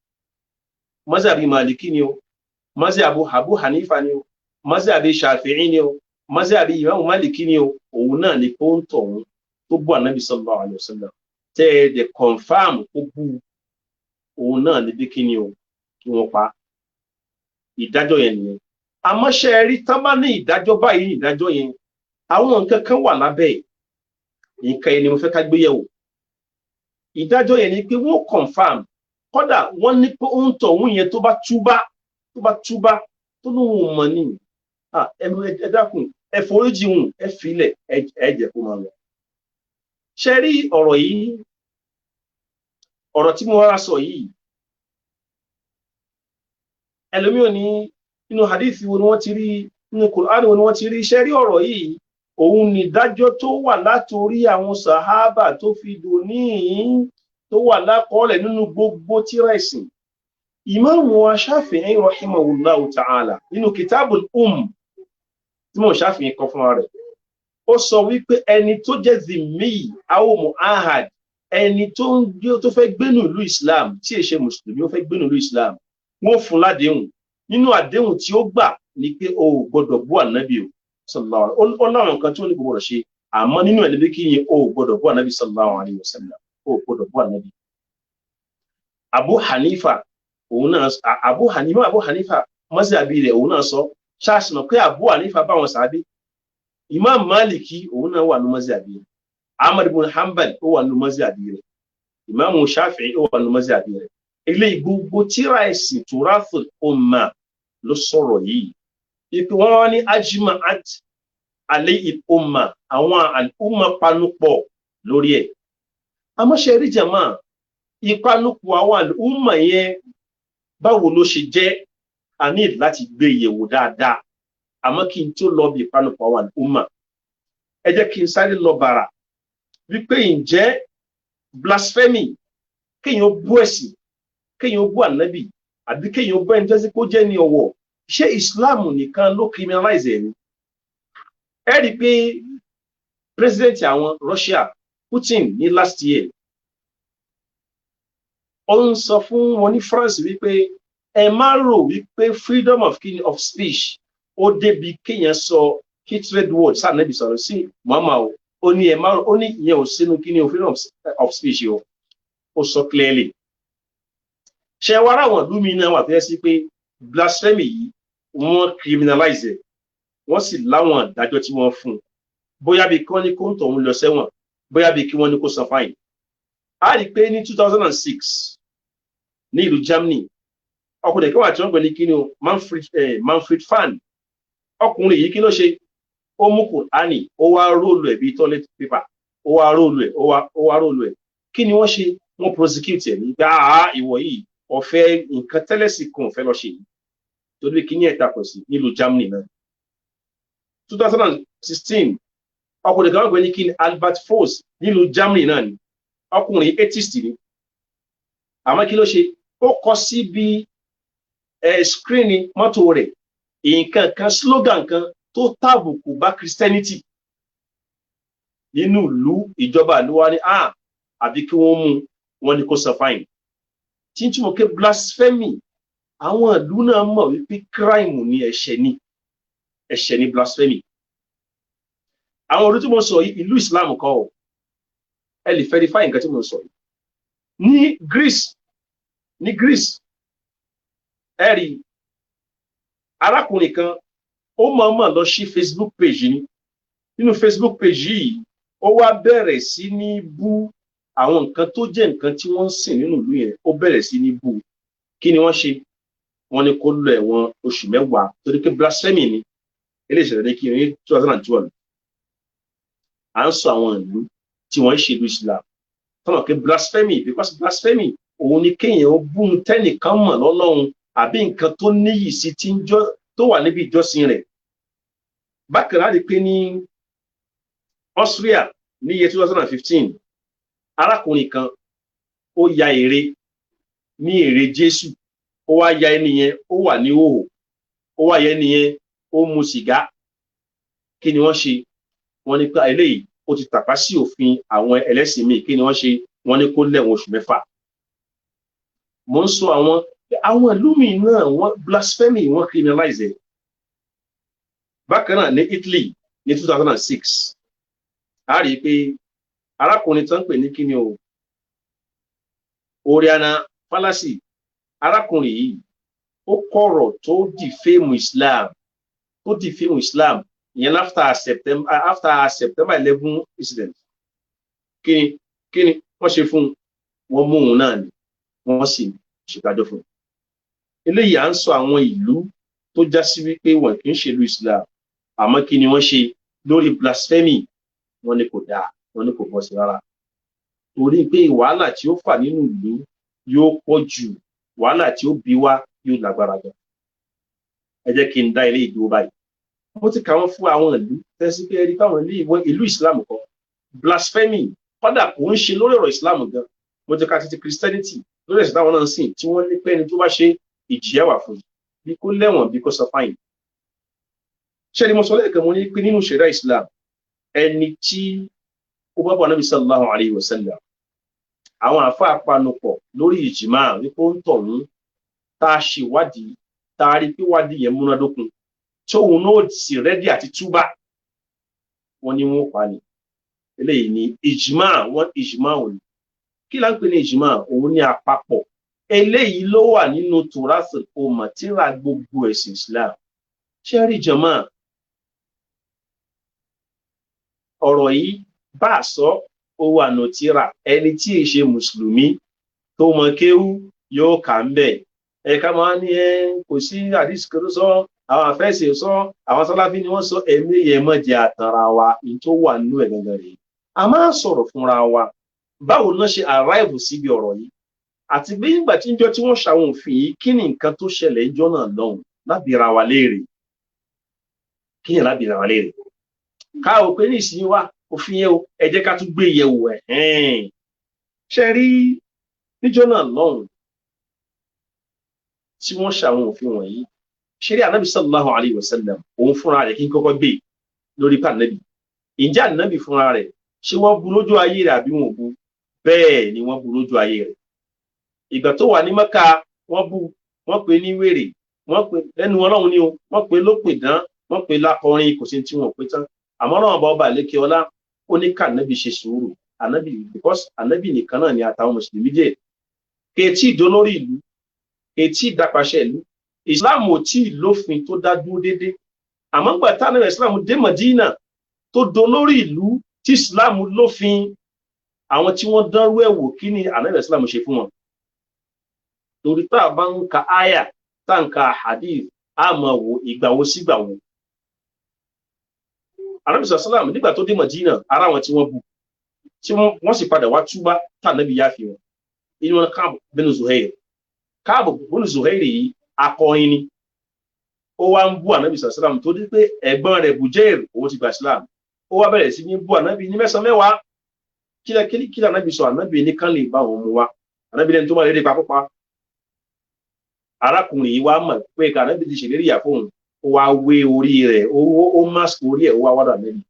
mazhabi Maliki ni o, mazhabi Abu Hanifa ni o, mazhabi Shafi'i ni o, mazhabi Imam Maliki ni o, òun náà ni kó ń tọ̀hún tó bú Ànábì sallallahu alayhi wa sallam tẹ́ ẹ dẹ̀ confirm kó bú, òun náà ni bí kí ni o, kí wọ́n pa. Ìdájọ́ yẹn nìyẹn. Àmọ́ ṣe é rí, tán bá ní ìdájọ́ báyìí, ìdájọ́ yẹn, àwọn nǹkan kan wà lábẹ́ ẹ̀. Nǹkan yẹn ni mo fẹ́ ká gbé yẹ̀wò. Ìdájọ́ yẹn ni pé wọ́n confirm, kódà wọ́n ní pé ó ń tọ̀ òun yẹn tó bá túbá tó lóun mọ̀ ní, ẹ dákun, ẹ foríjì hùn, ẹ filẹ̀, ẹ jẹ́ kó máa lọ. Ṣe rí ọ̀rọ̀ yìí, ọ̀rọ̀ tí mo rárá sọ yìí, ẹlòmíràn ní nínú hadith wo ni wọ́n ti rí, nínú Qur'an wo ni wọ́n ti rí? Ṣe rí ọ̀rọ̀ yìí, òun ni ìdájọ́ tó wà látòrí àwọn sàhábà tó fi dòní, tó wà lákọọ́lẹ̀ nínú gbogbo tírà ẹ̀sìn. Ìmáàmù wa Shafi'i rahimahullahu ta'ala, nínú kitabul Umm tí mo Shafi'i kọ fúnra rẹ̀, ó sọ wípé ẹni tó jẹ́ zimmi aw mu'ahad, ẹni tó fẹ́ gbénú ìlú Islam, tí è ṣe mùsùlùmí, ó fẹ́ gbénú ìlú Islam, wọ́n fún ládéhùn. Nínú àdéhùn tí ó gbà ni pé o ò gbọdọ̀ bú Ànábì o sallallahu, ó láwọn nǹkan tí ó ní kò gbọdọ̀ ṣe, àmọ́ nínú ẹ̀ níbi kí ni, o ò gbọdọ̀ bú Ànábì sallallahu alayhi wa sallam, o ò gbọdọ̀ bú Ànábì. Abu Hanifa, òun náà, Abu Hanifa, Abu Hanifa mọ́sàbí rẹ̀, òun náà sọ ṣáàṣì mọ̀ pé Abu Hanifa báwọn sàábé. Imam Maliki, òun náà wà ní mọ́sàbí rẹ̀. Ahmad ibn Hanbal, ó wà ní mọ́sàbí rẹ̀. Imam Shafi'i, ó wà ní mọ́sàbí rẹ̀. Ilé gbogbo tíra ẹ̀sìn turathul umma ló sọ̀rọ̀ yìí, ìpè wọn wá ní ajma'at alayhi umma, àwọn al-umma panupọ̀ lórí ẹ̀. Àmọ́ ṣe rí jàmá, ìpanupọ̀ àwọn al-umma yẹn, báwo ló ṣe jẹ́? A ní láti gbé yẹ̀wò dáadáa. Àmọ́ kí n tó lọ bí ìpanupọ̀ àwọn al-umma, ẹ jẹ́ kí n sáré lọ bàrà wípé ǹjẹ́ blasphemy, kéèyàn bú ẹ̀sìn, kéèyàn bú Ànábì, àbí kéèyàn bú ẹni tó ṣe kó jẹ́ ní ọ̀wọ̀, ṣé Islam nìkan ló criminalize ẹ̀ ni? Ẹ rí i pé president àwọn Russia, Putin, ní last year, ó ń sọ fún wọn ní France wípé ẹ má rò wípé freedom of speech ó débi kéèyàn sọ hatred word sáà nẹ́bí sọ̀rọ̀ sí Muhammad o. Ó ní ẹ má, ó ní ìyẹn ò sínú kí ni o, freedom of speech o. Ó sọ clearly. Ṣe wá ráwọn ìlú mi náà wà tó yẹ sí pé blasphemy yìí, wọ́n criminalize ẹ̀, wọ́n sì láwọn ìdájọ́ tí wọ́n fún un, bóyá bí kí wọ́n ní kó ń tọ̀hún lọ sẹ́wọ̀n, bóyá bí kí wọ́n ní kó san fine. A rí i pé ní 2006 ní ìlú Germany, ọkùnrin kan wà tí wọ́n pè ní kí ni o, Manfred Fan. Ọkùnrin yìí, kí ló ṣe? Ó mú Kùránì, ó wá roll ẹ̀ bíi toilet paper, ó wá roll ẹ̀, ó wá roll ẹ̀. Kí ni wọ́n ṣe? Wọ́n prosecute ẹ̀ nígbà ìwọ yìí, ọ̀fẹ́ nǹkan tẹ́lẹ̀sì kan ò fẹ́ lọ ṣe yìí, torí kí ní ẹ̀ta kò sí nílùú Germany náà. 2016, ọkùnrin kan wọ́n pè ní kí ni, Albert Foss, nílùú Germany náà ni. Ọkùnrin atheist ni, àmọ́ kí ló ṣe? Ó kọ síbi ẹ screen mọ́tò rẹ̀ nǹkan kan, slogan kan tó tàbùkù bá Christianity nínú ìlú. Ìjọba ìlú wa ní àbí kí wọ́n mú wọn ní kó san fine, tí ń túmọ̀ pé blasphemy, àwọn ìlú náà mọ̀ wípé crime ni, ẹ̀ṣẹ̀ ni, ẹ̀ṣẹ̀ ni blasphemy. Àwọn ìlú tí mo sọ yìí, ìlú Islam kọ́ ọ, ẹ lè verify nǹkan tí mo sọ yìí. Ní Greece, ẹ rí arákùnrin kan, ó mọ̀ọ́mọ̀ lọ sí Facebook page ni. Nínú Facebook page yìí, ó wá bẹ̀rẹ̀ sí ní bú àwọn nǹkan tó jẹ́ nǹkan tí wọ́n ń sìn nínú ìlú yẹn. Ó bẹ̀rẹ̀ sí ní bú. Kí ni wọ́n ṣe? Wọ́n ní kó lọ ẹ̀wọ̀n oṣù 10 torí pé blasphemy ni. Eléyìí ṣẹlẹ̀ ní kí ní 2012. À ń sọ àwọn ìlú tí wọ́n ń ṣe ìlú Islam tọ́nà pé blasphemy, because blasphemy Òun ni kéèyàn ó bú un tẹ́nìkan mọ̀ lọ́lọ́run àbí nǹkan tó níyì sí tí ń jọ tó wà níbi ìjọsìn rẹ̀. Bákan náà rí pé ní Austria ní iye 2015, arákùnrin kan ó ya ère ní ère Jésù, ó wá ya ẹni yẹn ó wà ní hòhò, ó wá ya ẹni yẹn ó mu sìgá. Kí ni wọ́n ṣe? Wọ́n ní pé eléyìí ó ti tàpá sí òfin àwọn ẹlẹ́sìn míì. Kí ni wọ́n ṣe? Wọ́n ní kó lẹ́wọ̀n oṣù 6. Mo ń sọ àwọn ìlú míì náà, wọ́n blasphemy, wọ́n criminalize ẹ̀. Bákan náà ní Italy ní 2006, a rí i pé arákùnrin tó ń pè ní kíni o, Oriana Fallaci, arákùnrin yìí ó kọ̀rọ̀ tó defame Islam, tó defame Islam ìyẹn after September 11 incident. Kí ni wọ́n ṣe fún un? Wọ́n mú òun náà ni, wọ́n sì ṣèdájọ́ fún un. Eléyìí à ń sọ àwọn ìlú tó já sí wípé wọn kì í ṣèlú Islam, àmọ́ kí ni wọ́n ṣe lórí blasphemy? Wọ́n ní kò dáa, wọ́n ní kò bọ́ sí rárá, torí pé wàhálà tí ó fà nínú ìlú yóò pọ̀ jù, wàhálà tí ó bí wá yóò lágbára gan. Ẹ jẹ́ kí n dá ilé ìdúró báyìí. Mo ti kà wọ́n fún àwọn ìlú tẹ́sí pé ẹni táwọn ilé ìwọ ìlú Islam kọ́ blasphemy, kódà kò ń ṣe lórí ọ̀rọ̀ Islam gan. Mo ti ka títí Christianity lórí ẹ̀sìn táwọn náà ń sìn, tí wọ́n ní pé ẹni tó bá ṣe, ìjìyà wà fún, bí kó lẹ́wọ̀n, bí kó san fine. Ṣé ni mo sọ lẹ́ẹ̀kan, mo ní pé nínú ṣẹ̀ríà Islam, ẹni tí ó bá bọ̀ Nábì sallallahu alayhi wa sallam, àwọn àáfàá panupọ̀ lórí ìjìmá wípé ó ń tọ̀hún tá a ṣèwádìí, tá a rí pé wádìí yẹn múnádókun, tóun náà sì ready àti túbà, wọn ni wọn pa ni. Eléyìí ni ìjìmá wọn, ìjìmá òní. Kí là ń pè ní ìjìmá? Òun ní àpapọ̀. Eléyìí ló wà nínú tùrásì ọmọ tíra gbogbo ẹ̀sìn Islam. Ṣé rí jàmá, ọ̀rọ̀ yìí bá a sọ, ó wà nù tíra. Ẹni tí ì ṣe mùsùlùmí tó mọ kéwú yóò kà ń bẹ̀. Ẹ̀ka máa ní ẹ kò sí àdìsí kan tó sọ, àwọn àfẹ́sẹ̀ sọ, àwọn sáláfí ni wọ́n sọ. Ẹ̀mí yẹn mọ̀ jẹ́ àtàrà wa ní tó wà nínú ẹ̀ gangan rèé. A máa sọ̀rọ̀ fúnra wa báwo náà ṣe arrive síbi ọ̀rọ̀ yìí, àti bí nígbà tí ń jọ tí wọ́n ṣàwọn òfin yìí, kí ni nǹkan tó ṣẹlẹ̀ ń jọ náà lọ́hùn lábìra wa léèrè. Kí ni lábìra wa léèrè? Ká o pé ní ìsinyìí wá òfin yẹn o, ẹ jẹ́ ká tún gbé yẹ̀wò ẹ̀. Ṣe rí níjọ́ náà lọ́hùn tí wọ́n ṣàwọn òfin wọ̀nyí, ṣe rí Ànábì sallallahu alayhi wa sallam òun fúnra rẹ̀, kí n kọ́kọ́ gbé lórí pa Ànábì. Ǹjẹ́ Ànábì fúnra rẹ̀, ṣé wọ́n bu lójú ayé rẹ̀ àbí wọn ò bu? Bẹ́ẹ̀ ni, wọ́n bu lójú ayé rẹ̀. Ìgbà tó wà ní Mẹ́kà, wọ́n bu, wọ́n pè ní wèrè, wọ́n pè lẹ́nu Ọlọ́run ni o, wọ́n pè lópè dán, wọ́n pè lákọrin, kò sí tí wọ́n pè tán. Àmọ́ náà ọba ọba àlékè ọlá ó ní ká Ànábì ṣe sùúrù. Ànábì, because Ànábì nìkan náà ni àtàwọn mùsùlùmí díẹ̀, kèétí ìdólórí ìlú, kèétí ìdápàṣẹ ìlú. Islam ò tí ì lófin tó dá dúró déédéé. Àmọ́ gbà táwọn Islam dé Mọ̀dínà tó dolórí ìlú, tí Islam lófin, àwọn tí wọ́n dánrú ẹ̀ wò, kí ni Ànábì Islam ṣe fún wọn? Torí tá a bá ń ka àyà, tá a ń ka hadith, a máa wo ìgbà wo sígbà wo. Ànábì sàlám nígbà tó dé Mọ̀dínà, ara wọn tí wọ́n bu, tí wọ́n sì padà wá túbá tá Ànábì yá fi wọn, inú wọn Káàbù bínú Zuhair. Káàbù bínú Zuhair yìí, akọrin ni. Ó wá ń bú Ànábì sàlám tó dé pé ẹ̀gbọ́n rẹ̀ Bujair òun ti gba Islam. Ó wá bẹ̀rẹ̀ sí ní bú Ànábì ní mẹ́sàn-án mẹ́wàá. Kílẹ̀ kílẹ̀ Ànábì sọ? Ànábì ní kán lè bá òun mu wá. Ànábì lẹ́ni tó bá lédè papọ̀pá. Arákùnrin yìí wá mọ̀ pé ká Ànábì ti ṣèlérí ìyà fóun. Ó wá wé orí rẹ̀, ó mask orí ẹ̀, ó wá wádà Ànábì.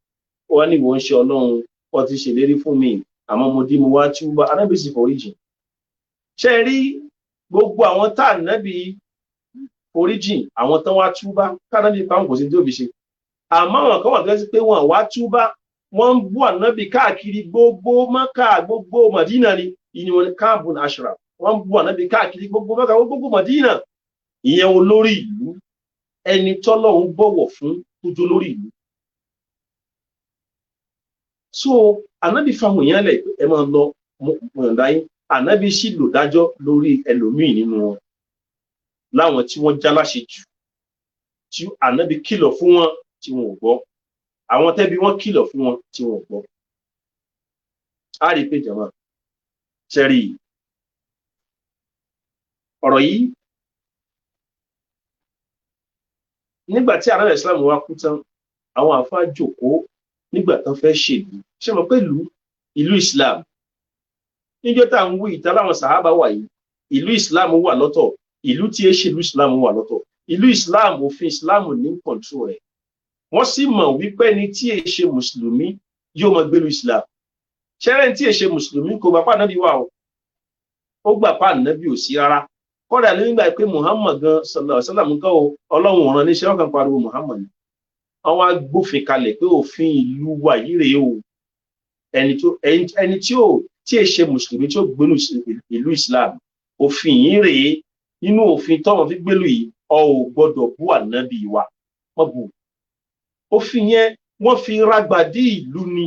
Ó wá ní ìwọ ń ṣe Ọlọ́run, ó ti ṣèlérí fún mi, àmọ́ mo dí mo wá túbà. Ànábì sì foríjì. Ṣé rí gbogbo àwọn tá Ànábì foríjì, àwọn tán wá túbá kánábì pa wọn, kò sí tí ó fi ṣe. Àmọ́ àwọn kan wà tó ṣe pé wọn wá túbá, wọ́n ń bú Ànábì káàkiri gbogbo Mákà, gbogbo Màdínà ni. Ìní wọn Káàbù Ashraf, wọ́n ń bú Ànábì káàkiri gbogbo Mákà, gbogbo Màdínà. Ìyẹn olórí ìlú, ẹni tọ́lọ́hun bọ̀wọ̀ fún tó jó lórí ìlú. So Ànábì fáwọn èèyàn lẹ̀, ẹ máa lọ, mọ̀ọ́dá yín. Ànábì sì lò dájọ́ lórí ẹlòmíì nínú wọn, láwọn tí wọ́n já láṣẹ jù, tí Ànábì kìlọ̀ fún wọn tí wọn ò gbọ́, àwọn tẹ́bí wọn kìlọ̀ fún wọn tí wọn ò gbọ́. A rí i pé jàmá ṣẹ́rí Ọ̀rọ̀ yìí nígbà tí ààrẹ Islam wa kú tán, àwọn àfáà jókòó nígbà tán fẹ́ ṣèlú. Ṣé mo pé ìlú Islam níjọ́ tá à ń wí ìta láwọn sàhábà wà yìí, ìlú Islam wà lọ́tọ̀, ìlú tí é ṣèlú Islam wà lọ́tọ̀. Ìlú Islam, òfin Islam ní kọ̀ǹtró rẹ̀. Wọ́n sì mọ̀ wípé ní tí è ṣe mùsùlùmí yóò máa gbélú Islam. Ṣẹ́rẹ́ tí è ṣe mùsùlùmí kò gbà pa ànábì wà o, ó gbà pa ànábì ò sí rárá. Kọ́dà nígbà pé Muhammad gan sallallahu alaihi wasallam nǹkan o, Ọlọ́run ọ̀ràn níṣẹ́ wọn kàn pariwo Muhammad. Wọ́n wá gbófin kalẹ̀ pé òfin ìlú wa yìí rèé o, ẹni tí ò tí è ṣe mùsùlùmí tí ó gbélú ìlú Islam, òfin yìí rèé. Nínú òfin tọ́wọ́n fi gbélú yìí, ọ ò gbọ́dọ̀ bú ànábì wa, wọ́n bú. Òfin yẹn wọ́n fi ragbàdí ìlú ni.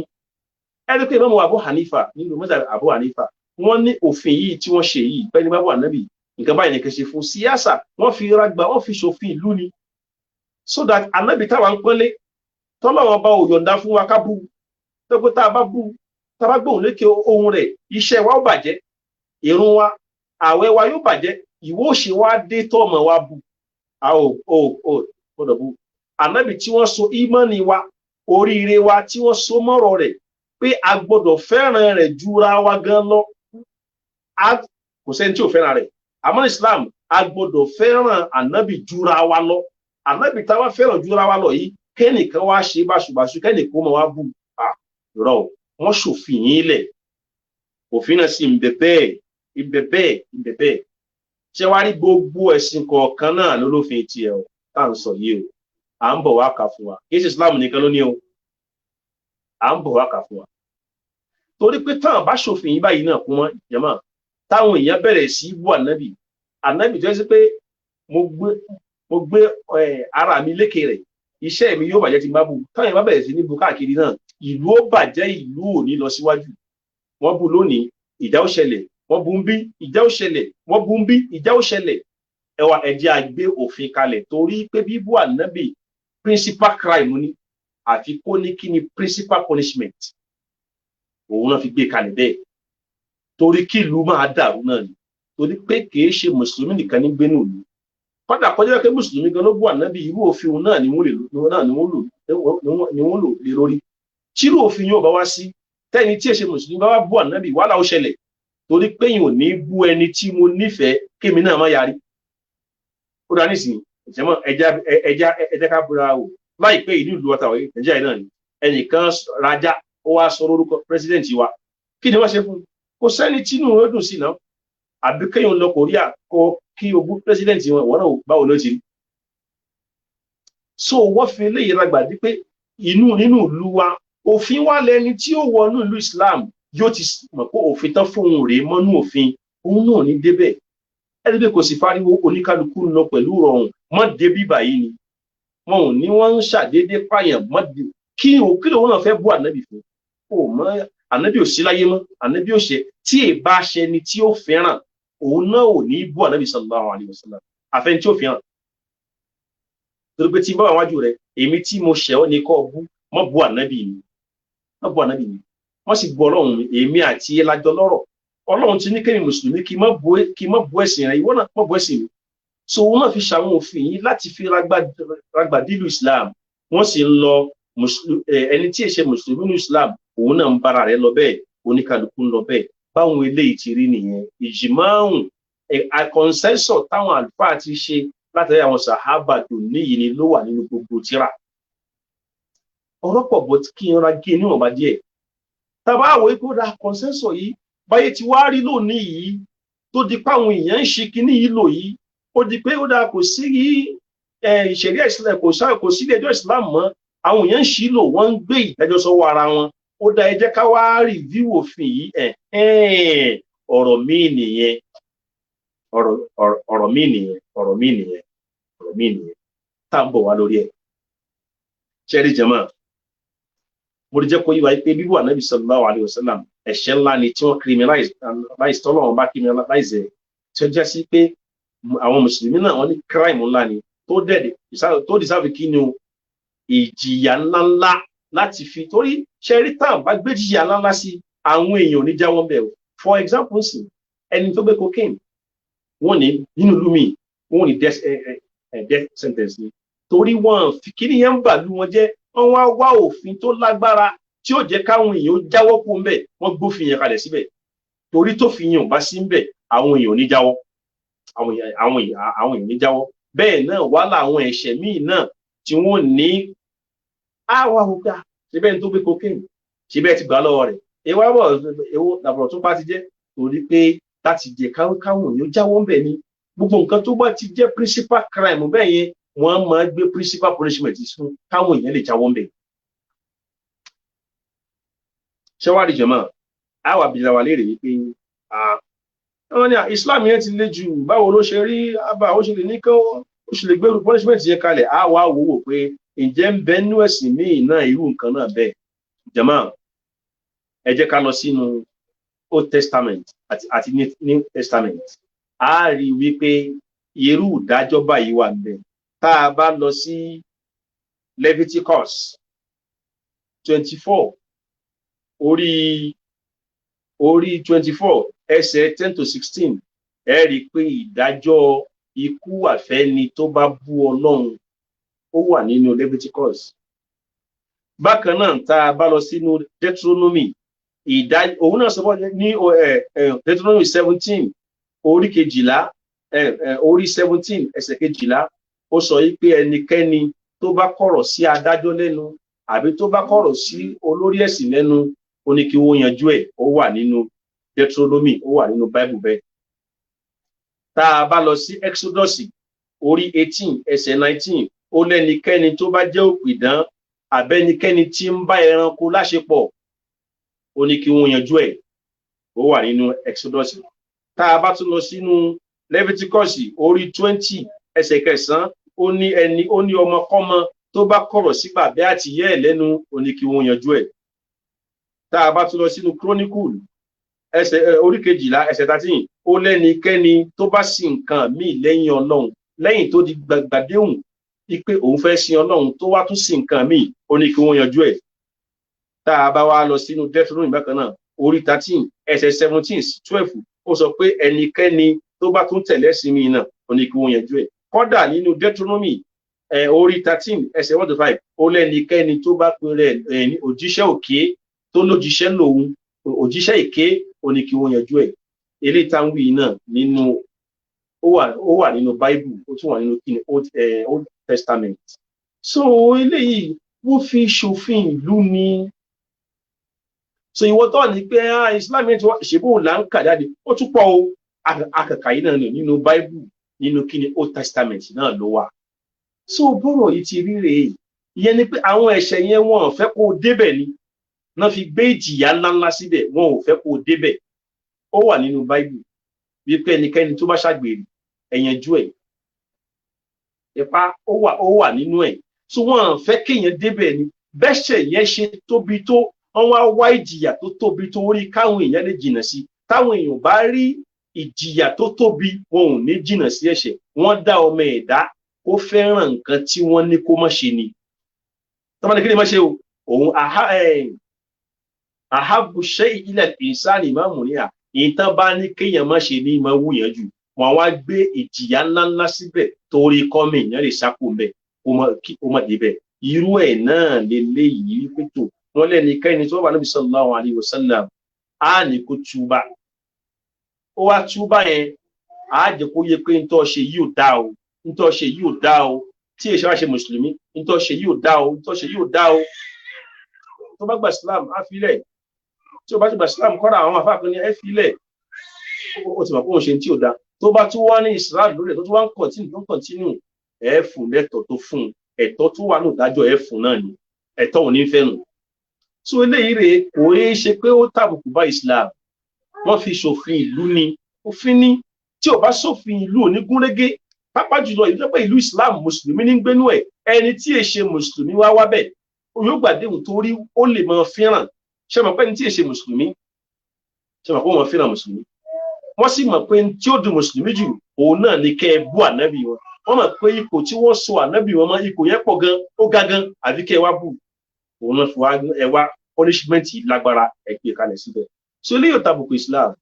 Ẹni pé Imam Abu Hanifa, nínú mọ́tà Abu Hanifa, wọ́n ní òfin yìí tí wọ́n ṣe yìí pẹ́ni bá bú ànábì nǹkan báyìí nìkan ṣe fún síyáṣà, wọ́n fi ragba, wọ́n fi ṣòfin ìlú ni, so that ànábì táwa ń pọ́nlé tọ́lọ́wọ́n bá ò yọ̀ǹda fún wa ká bú, tó pé tá a bá bú, tá a bá gbóhùn lékè ohun rẹ̀, iṣẹ́ wa ó bàjẹ́, ìrun wa, àwẹ̀ wa yóò bàjẹ́, ìwọ òṣè wa dé tọ́mọ̀ wa bú, a ò gbọ́dọ̀ bú ànábì tí wọ́n so ìmánì wa, oríire wa tí wọ́n so mọ́rọ̀ rẹ̀ pé a gbọ́dọ̀ fẹ́ràn rẹ̀ jura wa gan lọ. Kò sẹ́ni tí ò fẹ́ràn rẹ̀, àmọ́ Islam a gbọ́dọ̀ fẹ́ràn ànábì jura wa lọ. Ànábì táwa fẹ́ràn jura wa lọ yìí, kẹ́nìkan wá ṣe báṣubàṣu, kẹ́nìkan máa wá bú, rọ wọ́n ṣòfin yín lẹ̀. Òfin náà sì ń bẹ bẹ́ẹ̀, ń bẹ bẹ́ẹ̀, ń bẹ bẹ́ẹ̀. Ṣé wàá rí gbogbo ẹ̀sìn kọ̀ọ̀kan náà lólófin tiẹ̀ o tá à ń sọ yìí o, à ń bọ̀ wá kà fún wa. Kì í ṣe Islam nìkan ló ní o, à ń bọ̀ wá kà fún wa. Torí pé táwọn bá ṣòfin yìí báyìí náà kún wọn jẹ̀mọ́, táwọn èèyàn bẹ̀rẹ̀ sí í bú ànábì, ànábì tó yẹ sí pé mo gbé ara mi lékè rẹ̀, iṣẹ́ mi yóò bàjẹ́ tí n bá bú. Táwọn èèyàn bá bẹ̀rẹ̀ sí ní bú káàkiri náà, ìlú ó bàjẹ́, ìlú ò ní lọ síwájú. Wọ́n bú lónìí, ìjà ó ṣẹlẹ̀. Wọ́n bú ń bí, ìjà ó ṣẹlẹ̀. Wọ́n bú ń bí, ìjà ó ṣẹlẹ̀. Ẹwà ẹ̀jẹ̀ àgbé òfin kalẹ̀ torí pé bíbú ànábì principal crime ni, àfi kó ní kí ni principal punishment, òun náà fi gbé kalẹ̀ bẹ́ẹ̀ torí kí ìlú máa dàrú náà ni. Torí pé kìí ṣe mùsùlùmí nìkan ní gbénú ìlú, kódà kọjá pé mùsùlùmí gan ló bú ànábì, irú òfin náà ni wọ́n lò lé lórí. Tírú òfin yóò bá wá sí, tẹ́ni tí èṣe mùsùlùmí bá wá bú ànábì, wàhálà ó ṣẹlẹ̀, torí pé yìí ò ní bú ẹni tí mo nífẹ̀ẹ́ kémi náà má yarí. Ó dá nísìnyí ìjẹmọ ẹja ẹja ká búra o. Láìpẹ́ ìlú ìlú ọ̀tà wọ̀nyí Nàìjíríà náà ni ẹnìkan rajá, ó wá sọ lórúkọ pírẹsidẹǹtì wa. Kí ni wọ́n ṣe fún un? Kò sẹ́ni tínú rẹ̀ dùn sí náà. Àbí kéèyàn lọ Kòríà kọ kí o bú pírẹsidẹǹtì wọn, ìwọ náà báwo ló ti rí? So wọ́n fi eléyìí ragbàdí pé inú nínú ìlú wa òfin wa lẹni tí ó wọnú ìlú Islam yóò ti mọ̀ pé òfin tán fóun rèé mọ́nú òfin, òun náà ní débẹ̀. Ẹni pé kò sì fariwo, oníkálukú ń lọ pẹ̀lú rọrùn, mọ́ débí báyìí ni wọn ò ní wọ́n ń ṣàdédé pààyàn mọ́ dé. Kí lòun náà fẹ́ bú ànábì fún? Ó mọ ànábì ò sí láyé mọ́, ànábì ò ṣe tí è bá ṣe ni tí ó fẹ́ràn, òun náà ò ní bú ànábì sallallahu alaihi wasallam, àfẹn tí ó fẹ́ràn. Torí pé tí bá wà wájú rẹ, èmi tí mo ṣẹ̀ ọ́ ní kọ́ bú, mọ́ bú ànábì mi, mọ́ bú ànábì mi, wọ́n sì bu Ọlọ́run mi, èmi àti ẹlájọ lọ́rọ̀. Ọlọ́run ti ní kémi mùsùlùmí kí má bú ẹ̀sìn rẹ, ìwọ náà má bú ẹ̀sìn mi. So wọn náà fi ṣàwọn òfin yìí láti fi ragbàdílù Islam. Wọ́n sì ń lọ ẹni tí èṣe mùsùlùmí ní Islam, òun náà ń bára rẹ̀ lọ bẹ́ẹ̀, oníkàlùkù ń lọ bẹ́ẹ̀. Báwọn eléyìí ti rí nìyẹn. Ìjìmáhùn consensus táwọn àlùfáà ti ṣe látàrí àwọn sàhábà tó níyì ni ló wà nínú gbogbo tírà. Ọ̀rọ̀ pọ̀ bọ́ kí n ra gé níwọ̀nba díẹ̀. Tàbá àwọn ikú ra consensus yìí báyé ti wá rí lónìí yìí tó di pé àwọn èèyàn ń ṣe kinní yìí lò yìí, ó di pé ó dáa, kò sí ìṣẹ̀ríà Islam, kò sí ilé ẹjọ́ Islam mọ́, àwọn èèyàn ń ṣí lò, wọ́n ń gbé ìdájọ́ sọ́wọ́ ara wọn. Ó dá, ẹ jẹ́ ká wá rìvíw òfin yìí. Ọ̀rọ̀ míì nìyẹn, ọ̀rọ̀ míì nìyẹn, ọ̀rọ̀ míì nìyẹn, ọ̀rọ̀ míì nìyẹn tá à ń bọ̀ wá lórí ẹ̀. Ṣẹ́rí jẹ́mọ́, mo rí jẹ́ kó yíwa pé bíbú ànábì sallallahu alayhi wa sallam ẹ̀ṣẹ̀ ńlá ni tí wọ́n criminalize, tọ́lọ́wọ́n bá criminalize ẹ̀, tí ó jẹ́ sí pé àwọn mùsùlùmí náà wọ́n ní crime ńlá ni tó dẹ̀ tó deserve kí ni o, ìjìyà ńláńlá láti fi torí ṣẹ́rí tán bá gbé jìyà ńláńlá sí àwọn èèyàn ò ní jáwọ́ bẹ́ẹ̀ o. For example, sí ẹni tó gbé cocaine Wọ́n ní nínú ìlú mi, wọ́n ní death sentence ni, torí wọ́n fi kíní yẹn ń bà lú wọn jẹ́. Wọ́n wá wá òfin tó lágbára tí ó jẹ́ káwọn èèyàn jáwọ́ kú ń bẹ̀. Wọ́n gbófin yẹn kalẹ̀ síbẹ̀, torí tó fi yàn bá sí ń bẹ̀, àwọn èèyàn ò ní jáwọ́, àwọn èèyàn ní jáwọ́. Bẹ́ẹ̀ náà wá láwọn ẹ̀ṣẹ̀ míì náà tí wọ́n ní àwa òkà síbẹ̀ ní tó gbé cocaine síbẹ̀ ti gbà lọ́wọ́ rẹ̀, ewa bọ̀ ewo làbọ̀rọ̀ tó bá ti jẹ́, torí pé láti jẹ́ káwọn èèyàn jáwọ́ ń bẹ̀ ni. Gbogbo nǹkan tó bá ti jẹ́ principal crime bẹ́ẹ̀ yẹn, wọ́n máa gbé principal punishment fún káwọn èèyàn lè jáwọ́ ń bẹ̀. Ṣé wàá rí jẹ̀mọ́ àwa bìlà wà léèrè wípé wọ́n ní Islam yẹn ti le jù, báwo ló ṣe rí abá ó ṣe lè ní kán ó ṣe lè gbèrú punishment yẹn kalẹ̀? Àwa wò wò pé ǹjẹ́ ń bẹ nínú ẹ̀sìn míì náà irú nǹkan náà bẹ́ẹ̀. Jẹ̀mọ́, ẹ jẹ́ ká lọ sínú Old Testament àti New Testament. A rí wípé irú ìdájọ́ báyìí wà níbẹ̀. Tá a bá lọ sí Leviticus 24, orí 24 ẹsẹ̀ 10 to 16, ẹ rí i pé ìdájọ́ ikú àfẹ́ni tó bá bú Ọlọ́run ó wà nínú Leviticus. Bákan náà, tá a bá lọ sínú Deuteronomy, òun náà sọ ní Deuteronomy 17 orí 12, orí 17 ẹsẹ̀ 12, ó sọ yìí pé ẹnikẹ́ni tó bá kọ̀rọ̀ sí adájọ́ lẹ́nu àbí tó bá kọ̀rọ̀ sí olórí ẹ̀sìn lẹ́nu, ó ní kí wọ́n yanjú ẹ̀. Ó wà nínú Deuteronomy, ó wà nínú Bible bẹ́ẹ̀. Tá a bá lọ sí Exodus orí 18 ẹsẹ̀ 19, ó lẹ́nikẹ́ni tó bá jẹ́ òpìdán àbẹ́nikẹ́ni tí ń bá ẹranko láṣepọ̀, ó ní kí wọ́n yanjú ẹ̀. Ó wà nínú Exodus. Tá a bá tún lọ sínú Leviticus orí 20 ẹsẹ̀ 9, ó ní ẹni ó ní ọmọkọ́mọ tó bá kọ̀rọ̀ sí bàbá àti ìyá ẹ̀ lẹ́nu, ó ní kí wọ́n yanjú ẹ̀. Tá a bá tún lọ sínú Chronicle ẹsẹ̀ orí 12 ẹsẹ̀ 13, ó lẹ́nikẹ́ni tó bá sin nǹkan míì lẹ́yìn Ọlọ́run, lẹ́yìn tó di gbàdéhùn pé òun fẹ́ sin Ọlọ́run, tó wá tún sin nǹkan míì, ó ní kí wọ́n yanjú ẹ̀. Tá a bá wá lọ sínú Deuteronomy bákan náà, orí 13 ẹsẹ̀ 17-12, ó sọ pé ẹnikẹ́ni tó bá tún tẹ̀lé sí mi náà, ó ní kí wọ́n yanjú ẹ̀. Kódà nínú Deuteronomy orí 13 ẹsẹ̀ 1 to 5, ó lẹ́nikẹ́ni tó bá pe rẹ̀ ní òjíṣẹ́ òkè tó lójíṣẹ́ lòun, òjíṣẹ́ èké, ó ní kí wọ́n yanjú ẹ̀. Eléyìí tá ń wí náà nínú ó wà nínú Bible, ó tún wà nínú kíni Old Testament. So eléyìí wọ́n fi ṣòfin ìlú ni. So ìwọ tó ní pé Islam yẹn ti wá ṣèbó là ń kà jáde, ó tún pọ̀ o, akàkà yìí náà nínú Bible, nínú kíni Old Testament náà ló wà. So bọ́rọ̀ yìí ti rí rèé. Ìyẹn ni pé àwọn ẹ̀ṣẹ̀ yẹn wọn ò fẹ́ kó o débẹ̀ ni náà fi gbé ìjìyà ńláńlá síbẹ̀, wọn ò fẹ́ kó o débẹ̀. Ó wà nínú Bible wípé ẹnikẹ́ni tó bá ṣàgbèrè, ẹ yanjú ẹ̀. Ìpa ó wà nínú ẹ̀. So wọn ò fẹ́ kéèyàn débẹ̀ ni. Bẹ́ṣẹ̀ yẹn ṣe tóbi tó, wọ́n wá wá ìjìyà tó tóbi tó rí káwọn èèyàn lè jìnnà sí. Táwọn èèyàn bá rí ìjìyà tó tóbi, wọn ò ní jìnnà sí ẹ̀ṣẹ̀. Wọ́n dá ọmọ ẹ̀dá kó fẹ́ràn nǹkan tí wọ́n ní kó má ṣe ni. Tọ́mọ ní kí ni má ṣe o, òun ahabu shay'in ila al-insani ma muni'a, ìtàn bá ní kéèyàn má ṣe ní ìmọ̀ wúyàn jù, wọn wá gbé ìjìyà ńláńlá síbẹ̀ torí kọ́mì èèyàn lè sákò mbẹ̀ kó má débẹ̀. Irú ẹ̀ náà lélẹ́yìí wípé tó wọ́n lẹ́nikẹ́ni tó bá Nábì sallallahu alayhi wa sallam á ní kó túbà. Ó wá túbà yẹn, á jẹ́ kó yẹ pé ntọ́ ṣe yìí ò dá o, ntọ́ ṣe yìí ò dá o, tí èṣe wá ṣe mùsùlùmí, ntọ́ ṣe yìí ò dá o, ntọ́ ṣe yìí ò dá o. Tó bá gba Islam, á filẹ̀. Tí o bá ti gba Islam, kọ́ra àwọn àfáà kan ní ẹ filẹ̀, ó ti mọ̀ pé òun ṣe tí ò dá. Tó bá tún wá ní Islam lórí ẹ̀, tó tún wá ń kọ̀tínù tó ń kọ̀tínù, ẹ̀ fún lẹ́tọ̀ọ́ tó fún un, ẹ̀tọ́ tó wà ní ìdájọ́ ẹ̀ fún náà ni, ẹ̀tọ́ òní fẹ́ nù. So eléyìí rèé, kò é ṣe pé ó tàbùkù bá Islam. Wọ́n fi ṣòfin ìlú ni, òfin ni. Tí ò bá ṣòfin ìlú ò ní gúnrégé, pápá jùlọ ìlú pé ìlú Islam mùsùlùmí ní gbénú ẹ̀, ẹni tí è ṣe mùsùlùmí wá wábẹ̀ yóò gbàdéhùn torí ó lè máa fẹ́ràn. Ṣé mọ̀ pé ẹni tí è ṣe mùsùlùmí, ṣé mọ̀ pé wọ́n fẹ́ràn mùsùlùmí, wọ́n sì mọ̀ pé tí ó dùn mùsùlùmí jù òun náà ni kẹ́ ẹ bú ànábì wọn. Wọ́n mọ̀ pé ipò tí wọ́n so ànábì wọn mọ́, ipò yẹn pọ̀ gan, ó ga gan, àbí kẹ́ ẹ wá bù òun náà fi wá ẹ wá punishment lágbára ẹ gbé kalẹ̀ síbẹ̀. So eléyìí ò tàbùkù Islam.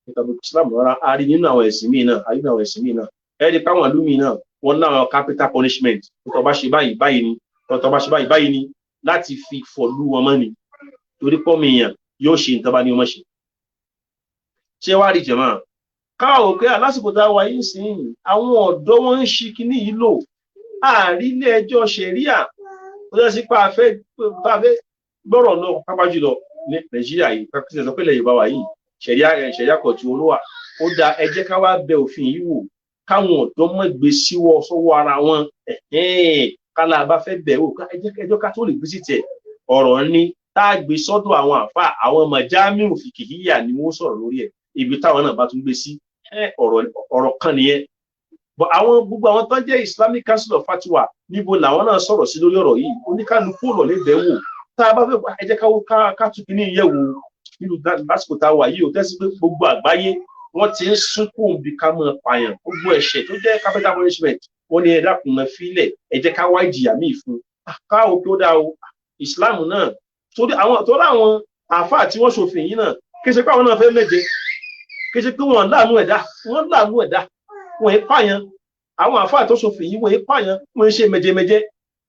Ìtàbùkù Islam rárá. A rí nínú àwọn ẹ̀sìn míì náà, a rí nínú àwọn ẹ̀sìn míì náà. Ẹ rí káwọn ìlú míì náà, wọ́n láwọn capital punishment. Tó bá ṣe báyìí báyìí ni, tó bá ṣe báyìí báyìí ni, láti fi fọ̀lú wọn mọ́ ni, torí pọ́nmi èèyàn yóò ṣe nǹkan bá ní ọmọ ṣe. Ṣé wàá rí jẹ̀mọ́ káwọ́ pé lásìkò tá a wà yìí sìn, àwọn ọ̀dọ́ wọn ń ṣi kinní yìí lò. Àárí ilé ẹjọ́ ṣẹ̀ríà ó jẹ́ sí pé a fẹ́ gbọ́rọ̀ náà, pápá jùlọ ní Nàìjíríà yìí, pápá sọ pé ilẹ̀ Yorùbá wà yìí, ṣẹ̀ríà kọ̀tù olówà ó da. Ẹ jẹ́ ká wá bẹ òfin yìí wò, káwọn ọ̀dọ́ mọ̀ gbé síwọ́ sọ́wọ́ ara wọn. Kálá bá fẹ́ bẹ̀ wò, ẹjọ́ ká tó lè gbé sí tiẹ̀ ọ̀rọ̀ ní tá a gbé sọ́dọ̀ àwọn àfa, àwọn mọ̀jámíù fìkìhíyà ni wọ́n sọ̀rọ̀ lórí ẹ̀. Ibi táwọn náà bá tún gbé sí ọ̀rọ̀ kan nìyẹn. But àwọn gbogbo àwọn tó jẹ́ Islamic Council of Fatwa, níbo làwọn náà sọ̀rọ̀ sí lórí ọ̀rọ̀ yìí? Oníkálukú ọ̀rọ̀ lè bẹ̀ wò. Tá a bá fẹ́, ẹ jẹ́ ká tún kíní yẹ̀ wò nínú lásìkò tá a wà yìí. Ò tẹ́sí pé gbogbo àgbáyé wọ́n ti ń sunkún bí ká máa pààyàn. Gbogbo ẹ̀ṣẹ̀ tó jẹ́ capital punishment, wọ́n ní ẹ dákun mọ́ fílẹ̀, ẹ jẹ́ ká wá ìjìyà míì fún un. Ká o tó dáa o, Islam náà torí àwọn tó láwọn àáfàá tí wọ́n ṣòfin yìí náà, kí ṣe pé àwọn náà fẹ́ méje, kí ṣe pé wọ́n láàánú ẹ̀dá, wọ́n láàánú ẹ̀dá, wọ́n yẹn pààyàn. Àwọn àáfàá tó ṣòfin yìí, wọ́n yẹn pààyàn, wọ́n yẹn ṣe mẹjẹmẹjẹ,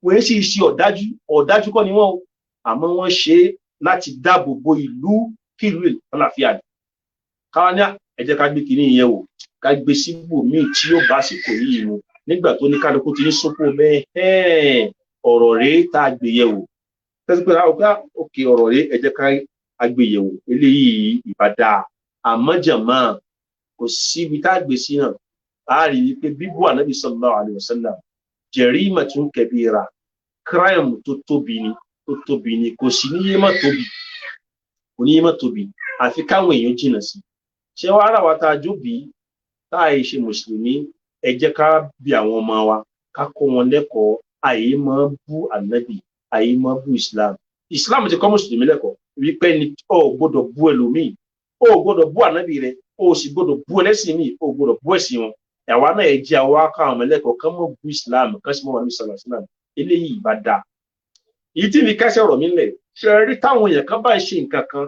wọ́n yẹn sì ṣe ọ̀dájú. Ọ̀dájú kọ́ ni wọ́n o, àmọ́ wọ́n ṣe é láti dáàbò bo ìlú, kí ìlú lè lálàáfíà ni. Káwa ní ẹ jẹ́ ká gbé kinní yẹn wò, ká gbé síbò míì tí yóò bá àsìkò yìí mu, nígbà tó ní kálukú ti ní sópò bẹ́ẹ̀. Ọ̀rọ̀ rèé tá a gbé yẹ̀ wò, tẹ́sí pé òkè ọ̀rọ̀ rèé, ẹ jẹ́ ká gbé yẹ̀ wò. Eléyìí ìbá dáa, àmọ́ jàmá, kò síbi tá a gbé sí náà, a rí i pé bíbú ànábì sallallahu alaihi wasallam jarimatun kabira, crime tó tóbi ni, tó tóbi ni. Kò sí ní yé má tóbi, kò ní yé má tóbi, àfi káwọn èèyàn jìnnà sí. Ṣé wàá rà wá tá a jóbi tá a ṣe mùsùlùmí? Ẹ jẹ́ ká bí àwọn ọmọ wa, ká kọ́ wọn lẹ́kọ̀ọ́ àyè máa bú ànábì, àyè máa bú Islam. Islam ti kọ́ mùsùlùmí lẹ́kọ̀ọ́ wípé ni o gbọ́dọ̀ bú ẹlòmíì, o gbọ́dọ̀ bú ànábì rẹ, o sì gbọ́dọ̀ bú ẹlẹ́sìn míì, o gbọ́dọ̀ bú ẹ̀sìn wọn. Àwa náà ẹ jẹ́ àwa ká àwọn ẹlẹ́kọ̀ọ́ kán mọ́ bú Islam, kán sì mọ́ wà ní sàlàsílàm. Eléyìí ìbá dáa. Èyí tí mi kásẹ̀ ọ̀rọ̀ mi lẹ̀ ṣe rí, táwọn èèyàn kan bá ń ṣe nǹkan kan,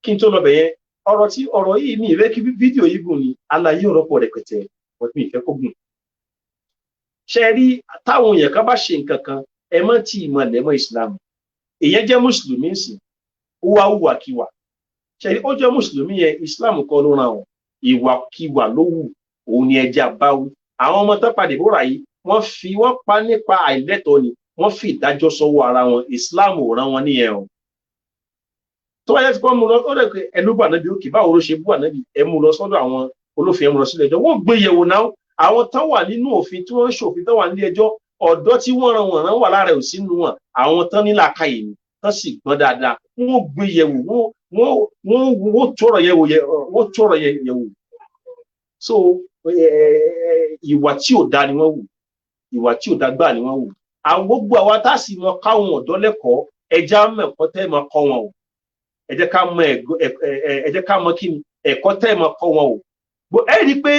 kí n tó lọ bẹ̀ yẹn, ọ̀rọ̀ tí ọ̀rọ̀ yìí mi ìfẹ́ kí fídíò yìí gùn ni, àlàyé ọ̀rọ̀ pọ̀ rẹpẹtẹ, wọ́n mi ìfẹ́ kó gùn. Ṣe rí, táwọn èèyàn kan bá ṣe nǹkan kan, ẹ mọ́ tí ìmọ̀ lẹ́mọ́ Islam. Èèyàn jẹ́ mùsùlùmí sí, ó wá hùwàkiwà. Ṣe rí, ó jẹ́ mùsùlùmí yẹn, Islam kọ́ ló ràn ọ́, ìwàkiwà ló wù, òun ni ẹja báwí. Àwọn ọmọ tó padà bóra yìí, wọ́n fi wọ́n pa nípa àìlẹ́tọ̀ọ́ ni, wọ́n fi ìdájọ́ sọ́wọ́ ara wọn. Islam ò rán wọn níyẹn o. Tó bá yẹ kí wọ́n mú lọ, ó lè pe ẹnu bú ànábì, òkè báwo ló ṣe bú ànábì? Ẹ mú lọ sọ́dọ̀ àwọn olófin, ẹ mú lọ sílé ẹjọ́, wọ́n gbé yẹ̀wò náà. Àwọn tán wà nínú òfin tí wọ́n ń ṣòfin, tán wà nílé ẹjọ́, ọ̀dọ́ tí wọ́n ran wọn rán wà lára ẹ̀ sínú wọn, àwọn tán ní làákàyè ni, tán sì gbọ́n dáadáa, wọ́n gbé yẹ̀wò, wọ́n tọrọ yẹ̀wò, wọ́n tọrọ yẹ̀wò. So ìwà tí ò da ni wọ́n wù, ìwà tí ò da gbà ni wọ́n wù. Àwọn gbogbo àwa tá a sì mọ káwọn ọ̀dọ́ lẹ́kọ̀ọ́, ẹja mẹ́kọ́ tẹ́ mọ kọ́ wọn o. Ẹ jẹ́ ká mọ, ẹ jẹ́ ká mọ kí ni ẹ̀kọ́ tẹ́ mọ kọ́ wọn o. Ẹ rí i pé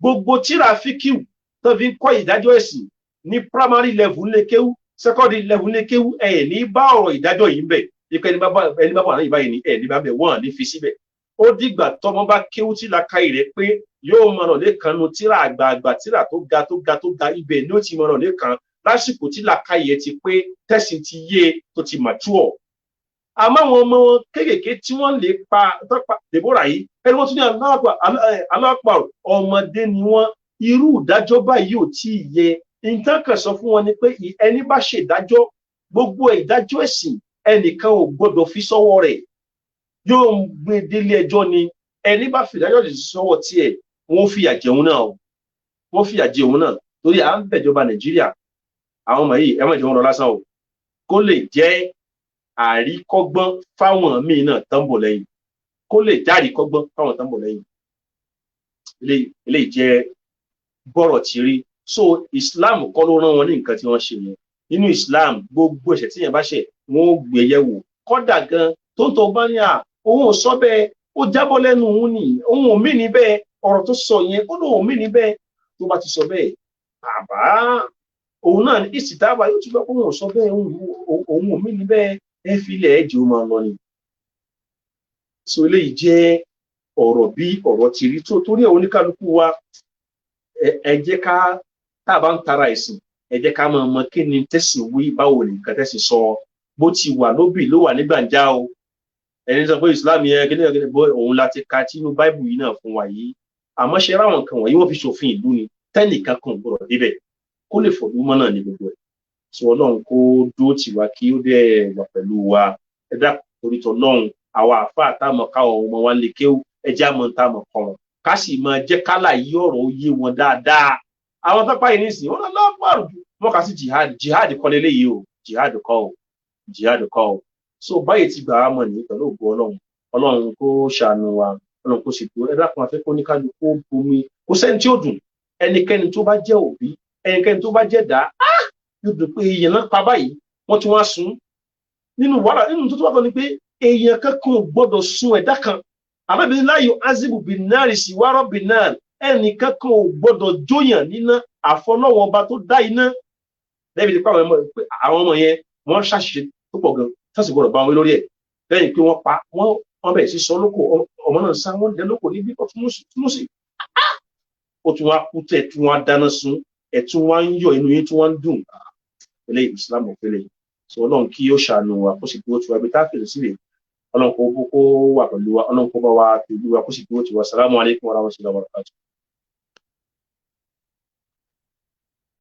gbogbo tíra fíkìú tó fi ń kọ́ ìdájọ́ ẹ̀sìn ní primary level ńlẹ̀ kéwú, secondary level ńlẹ̀ kéwú, ẹ̀ ní bá ọ̀rọ̀ ìdájọ́ yìí ń bẹ̀. Ikú ẹni bá bá wà náà báyìí ni ẹ̀ ní bá bẹ̀ wọ́n ní fi síbẹ̀. Ó dìgbà tọmọ bá kéwú tí làákàyè rẹ̀ pé yóò mọ̀ràn lẹ́kàn nu tíra àgbààgbà, tíra tó ga tó ga tó ga, ibẹ̀ ni ó ti mọ̀ràn lẹ́kàn lásìkò tí làákàyè ti pé, tẹ̀sìn ti yé, tó ti mature. Àmọ́ àwọn ọmọ wọn kéékèèké tí wọ́n lè pa Deborah yìí, ẹni wọ́n tún ní alápá ọmọdé ni wọ́n. Irú ìdájọ́ báyìí ò tí ì yẹ. Nǹkan kan sọ fún wọn ni pé ẹni bá ṣe ìdájọ́, gbogbo ìdájọ́ ẹ̀sìn, ẹnìkan ò gbọdọ̀ fi sọ́wọ́ rẹ̀, yóò gbé délé ẹjọ́ ni. Ẹni bá fi ìdájọ́ lè sọ́wọ́ tiẹ̀, wọ́n fìyà jẹun náà, wọ́n fìyà jẹun náà. Torí à ń bẹ̀jọba Nàìjíríà, àwọn ọmọ yìí ẹ má jẹ́ wọn lọ lásán o, kó lè jẹ́ àríkọ́gbọ́n fáwọn míì náà tán bọ̀ lẹ́yìn, kó lè jẹ́ àríkọ́gbọ́n fáwọn tán bọ̀ lẹ́yìn. Eléyìí jẹ́ bọ́rọ̀ tí rí. So Islam kọ́ ló rán wọn ní nǹkan tí wọ́n ṣe yẹn. Nínú Islam, gbogbo ẹ̀ṣẹ̀ tí yẹn bá ṣẹ̀, wọ́n ó gbé yẹ̀ wò. Kọ́dà gan tó ń tọ́ bá ní à òun ò sọ bẹ́ẹ̀, ó jábọ́ lẹ́nu òun ni, òun ò mí ní bẹ́ẹ̀, ọ̀rọ̀ tó sọ yẹn ó lóun ò mí ní bẹ́ẹ̀. Tó bá ti sọ bẹ́ẹ̀, àbá òun náà ní ìsìtáàbà yóò ti lọ pé òun ò sọ bẹ́ẹ̀, òun ò mí ní bẹ́ẹ̀, ẹ fi ilẹ̀ ẹ̀ jẹ́ ó máa lọ ni. So eléyìí jẹ́ Ọ̀rọ̀ bí ọ̀rọ̀ ti rí tó, torí ẹ̀ oníkálukú wa, ẹ jẹ́ ká tá a bá ń tara ẹ̀sìn, ẹ jẹ́ ká máa mọ kí ni tẹ̀sìn wí, báwo ni nǹkan tẹ̀sìn sọ. Bó ti wà lóbì ló wà ní gbàǹjà o. Ẹni sọ pé Islam yẹn kí ni bó òun láti ka tínú Báìbù yìí náà fún wa yìí. Àmọ́ ṣe ráwọn nǹkan wọ̀nyí wọ́n fi ṣòfin ìlú ni, tẹ́nìkan kan gbọ́dọ̀ débẹ̀ kó lè fọ̀dún mọ́ náà ní gbogbo ẹ̀. Sọ Ọlọ́run kó dúró tì wá, kí ó dẹ̀ wà pẹ̀lú wa. Ẹ dákun torí tọlọ́run, àwa àáfàá táwọn káwọn ọmọ wa lè kéwú, ẹ jẹ́ àmọ́ táwọn kọ́ wọn, ká sì máa jẹ́ kálà yí ọ̀rọ̀ yé wọn dáadáa. Àwọn tó páyì nísìnyí wọn lọ pàrọ̀ wọn kà sí jihad. Jihad kọ́ leléyìí o, jihad kọ́ o, jihad kọ́ o. So báyìí ti gbà á mọ̀ ní pẹ̀lú ògo Ọlọ́run. Ọlọ́run kó ṣàánú wa, Ọlọ́run kó sì dúró. Ẹ dákun, afẹ́ kó ní kálukú bomi, kò sẹ́ni tí ó dùn. Ẹnikẹ́ni tó bá jẹ́ òbí, ẹnikẹ́ni tó bá jẹ́ dá, yóò dùn pé èèyàn náà pa báyìí, wọ́n ti wá sun nínú wàhálà. Nínú tó tó wà tó ni pé èèyàn kankan ò gbọ́dọ̀ sun ẹ̀dá kan. Àbẹ́bí láyò azibu binari sí wárọ̀ binari, ẹnìkan kan ò gbọ́dọ̀ jóyàn níná àfọlọ́wọn ọba tó dá iná. Lẹ́bi tí pé àwọn ọmọ yẹn wọ́n ṣàṣìṣe tó pọ̀ gan, tọ́sí gbọ́dọ̀ bá wọn lórí ẹ̀. Lẹ́yìn pé wọ́n pa wọ́n bẹ̀rẹ̀ sí sọ lóko, ọmọ náà sá wọ́n lẹ́ lóko níbi túnmùsì, ó tún wá kú tẹ̀, tún wá dáná sun ẹ̀, tún wá ń yọ inú yín, tún wá ń dùn. Eléyìí Islam ò fẹ́lẹ̀. Sọ Ọlọ́run kí ó ṣàánú wa, kó sì dúró tiwa ibi tá a fèrè sílẹ̀. Ọlọ́run kó wà pẹ̀lú wa, Ọlọ́run kó bá wa pẹ̀lú wa, kó sì dúró tiwa. Salamu alaykum wa rahmatulahi wa barakatuh.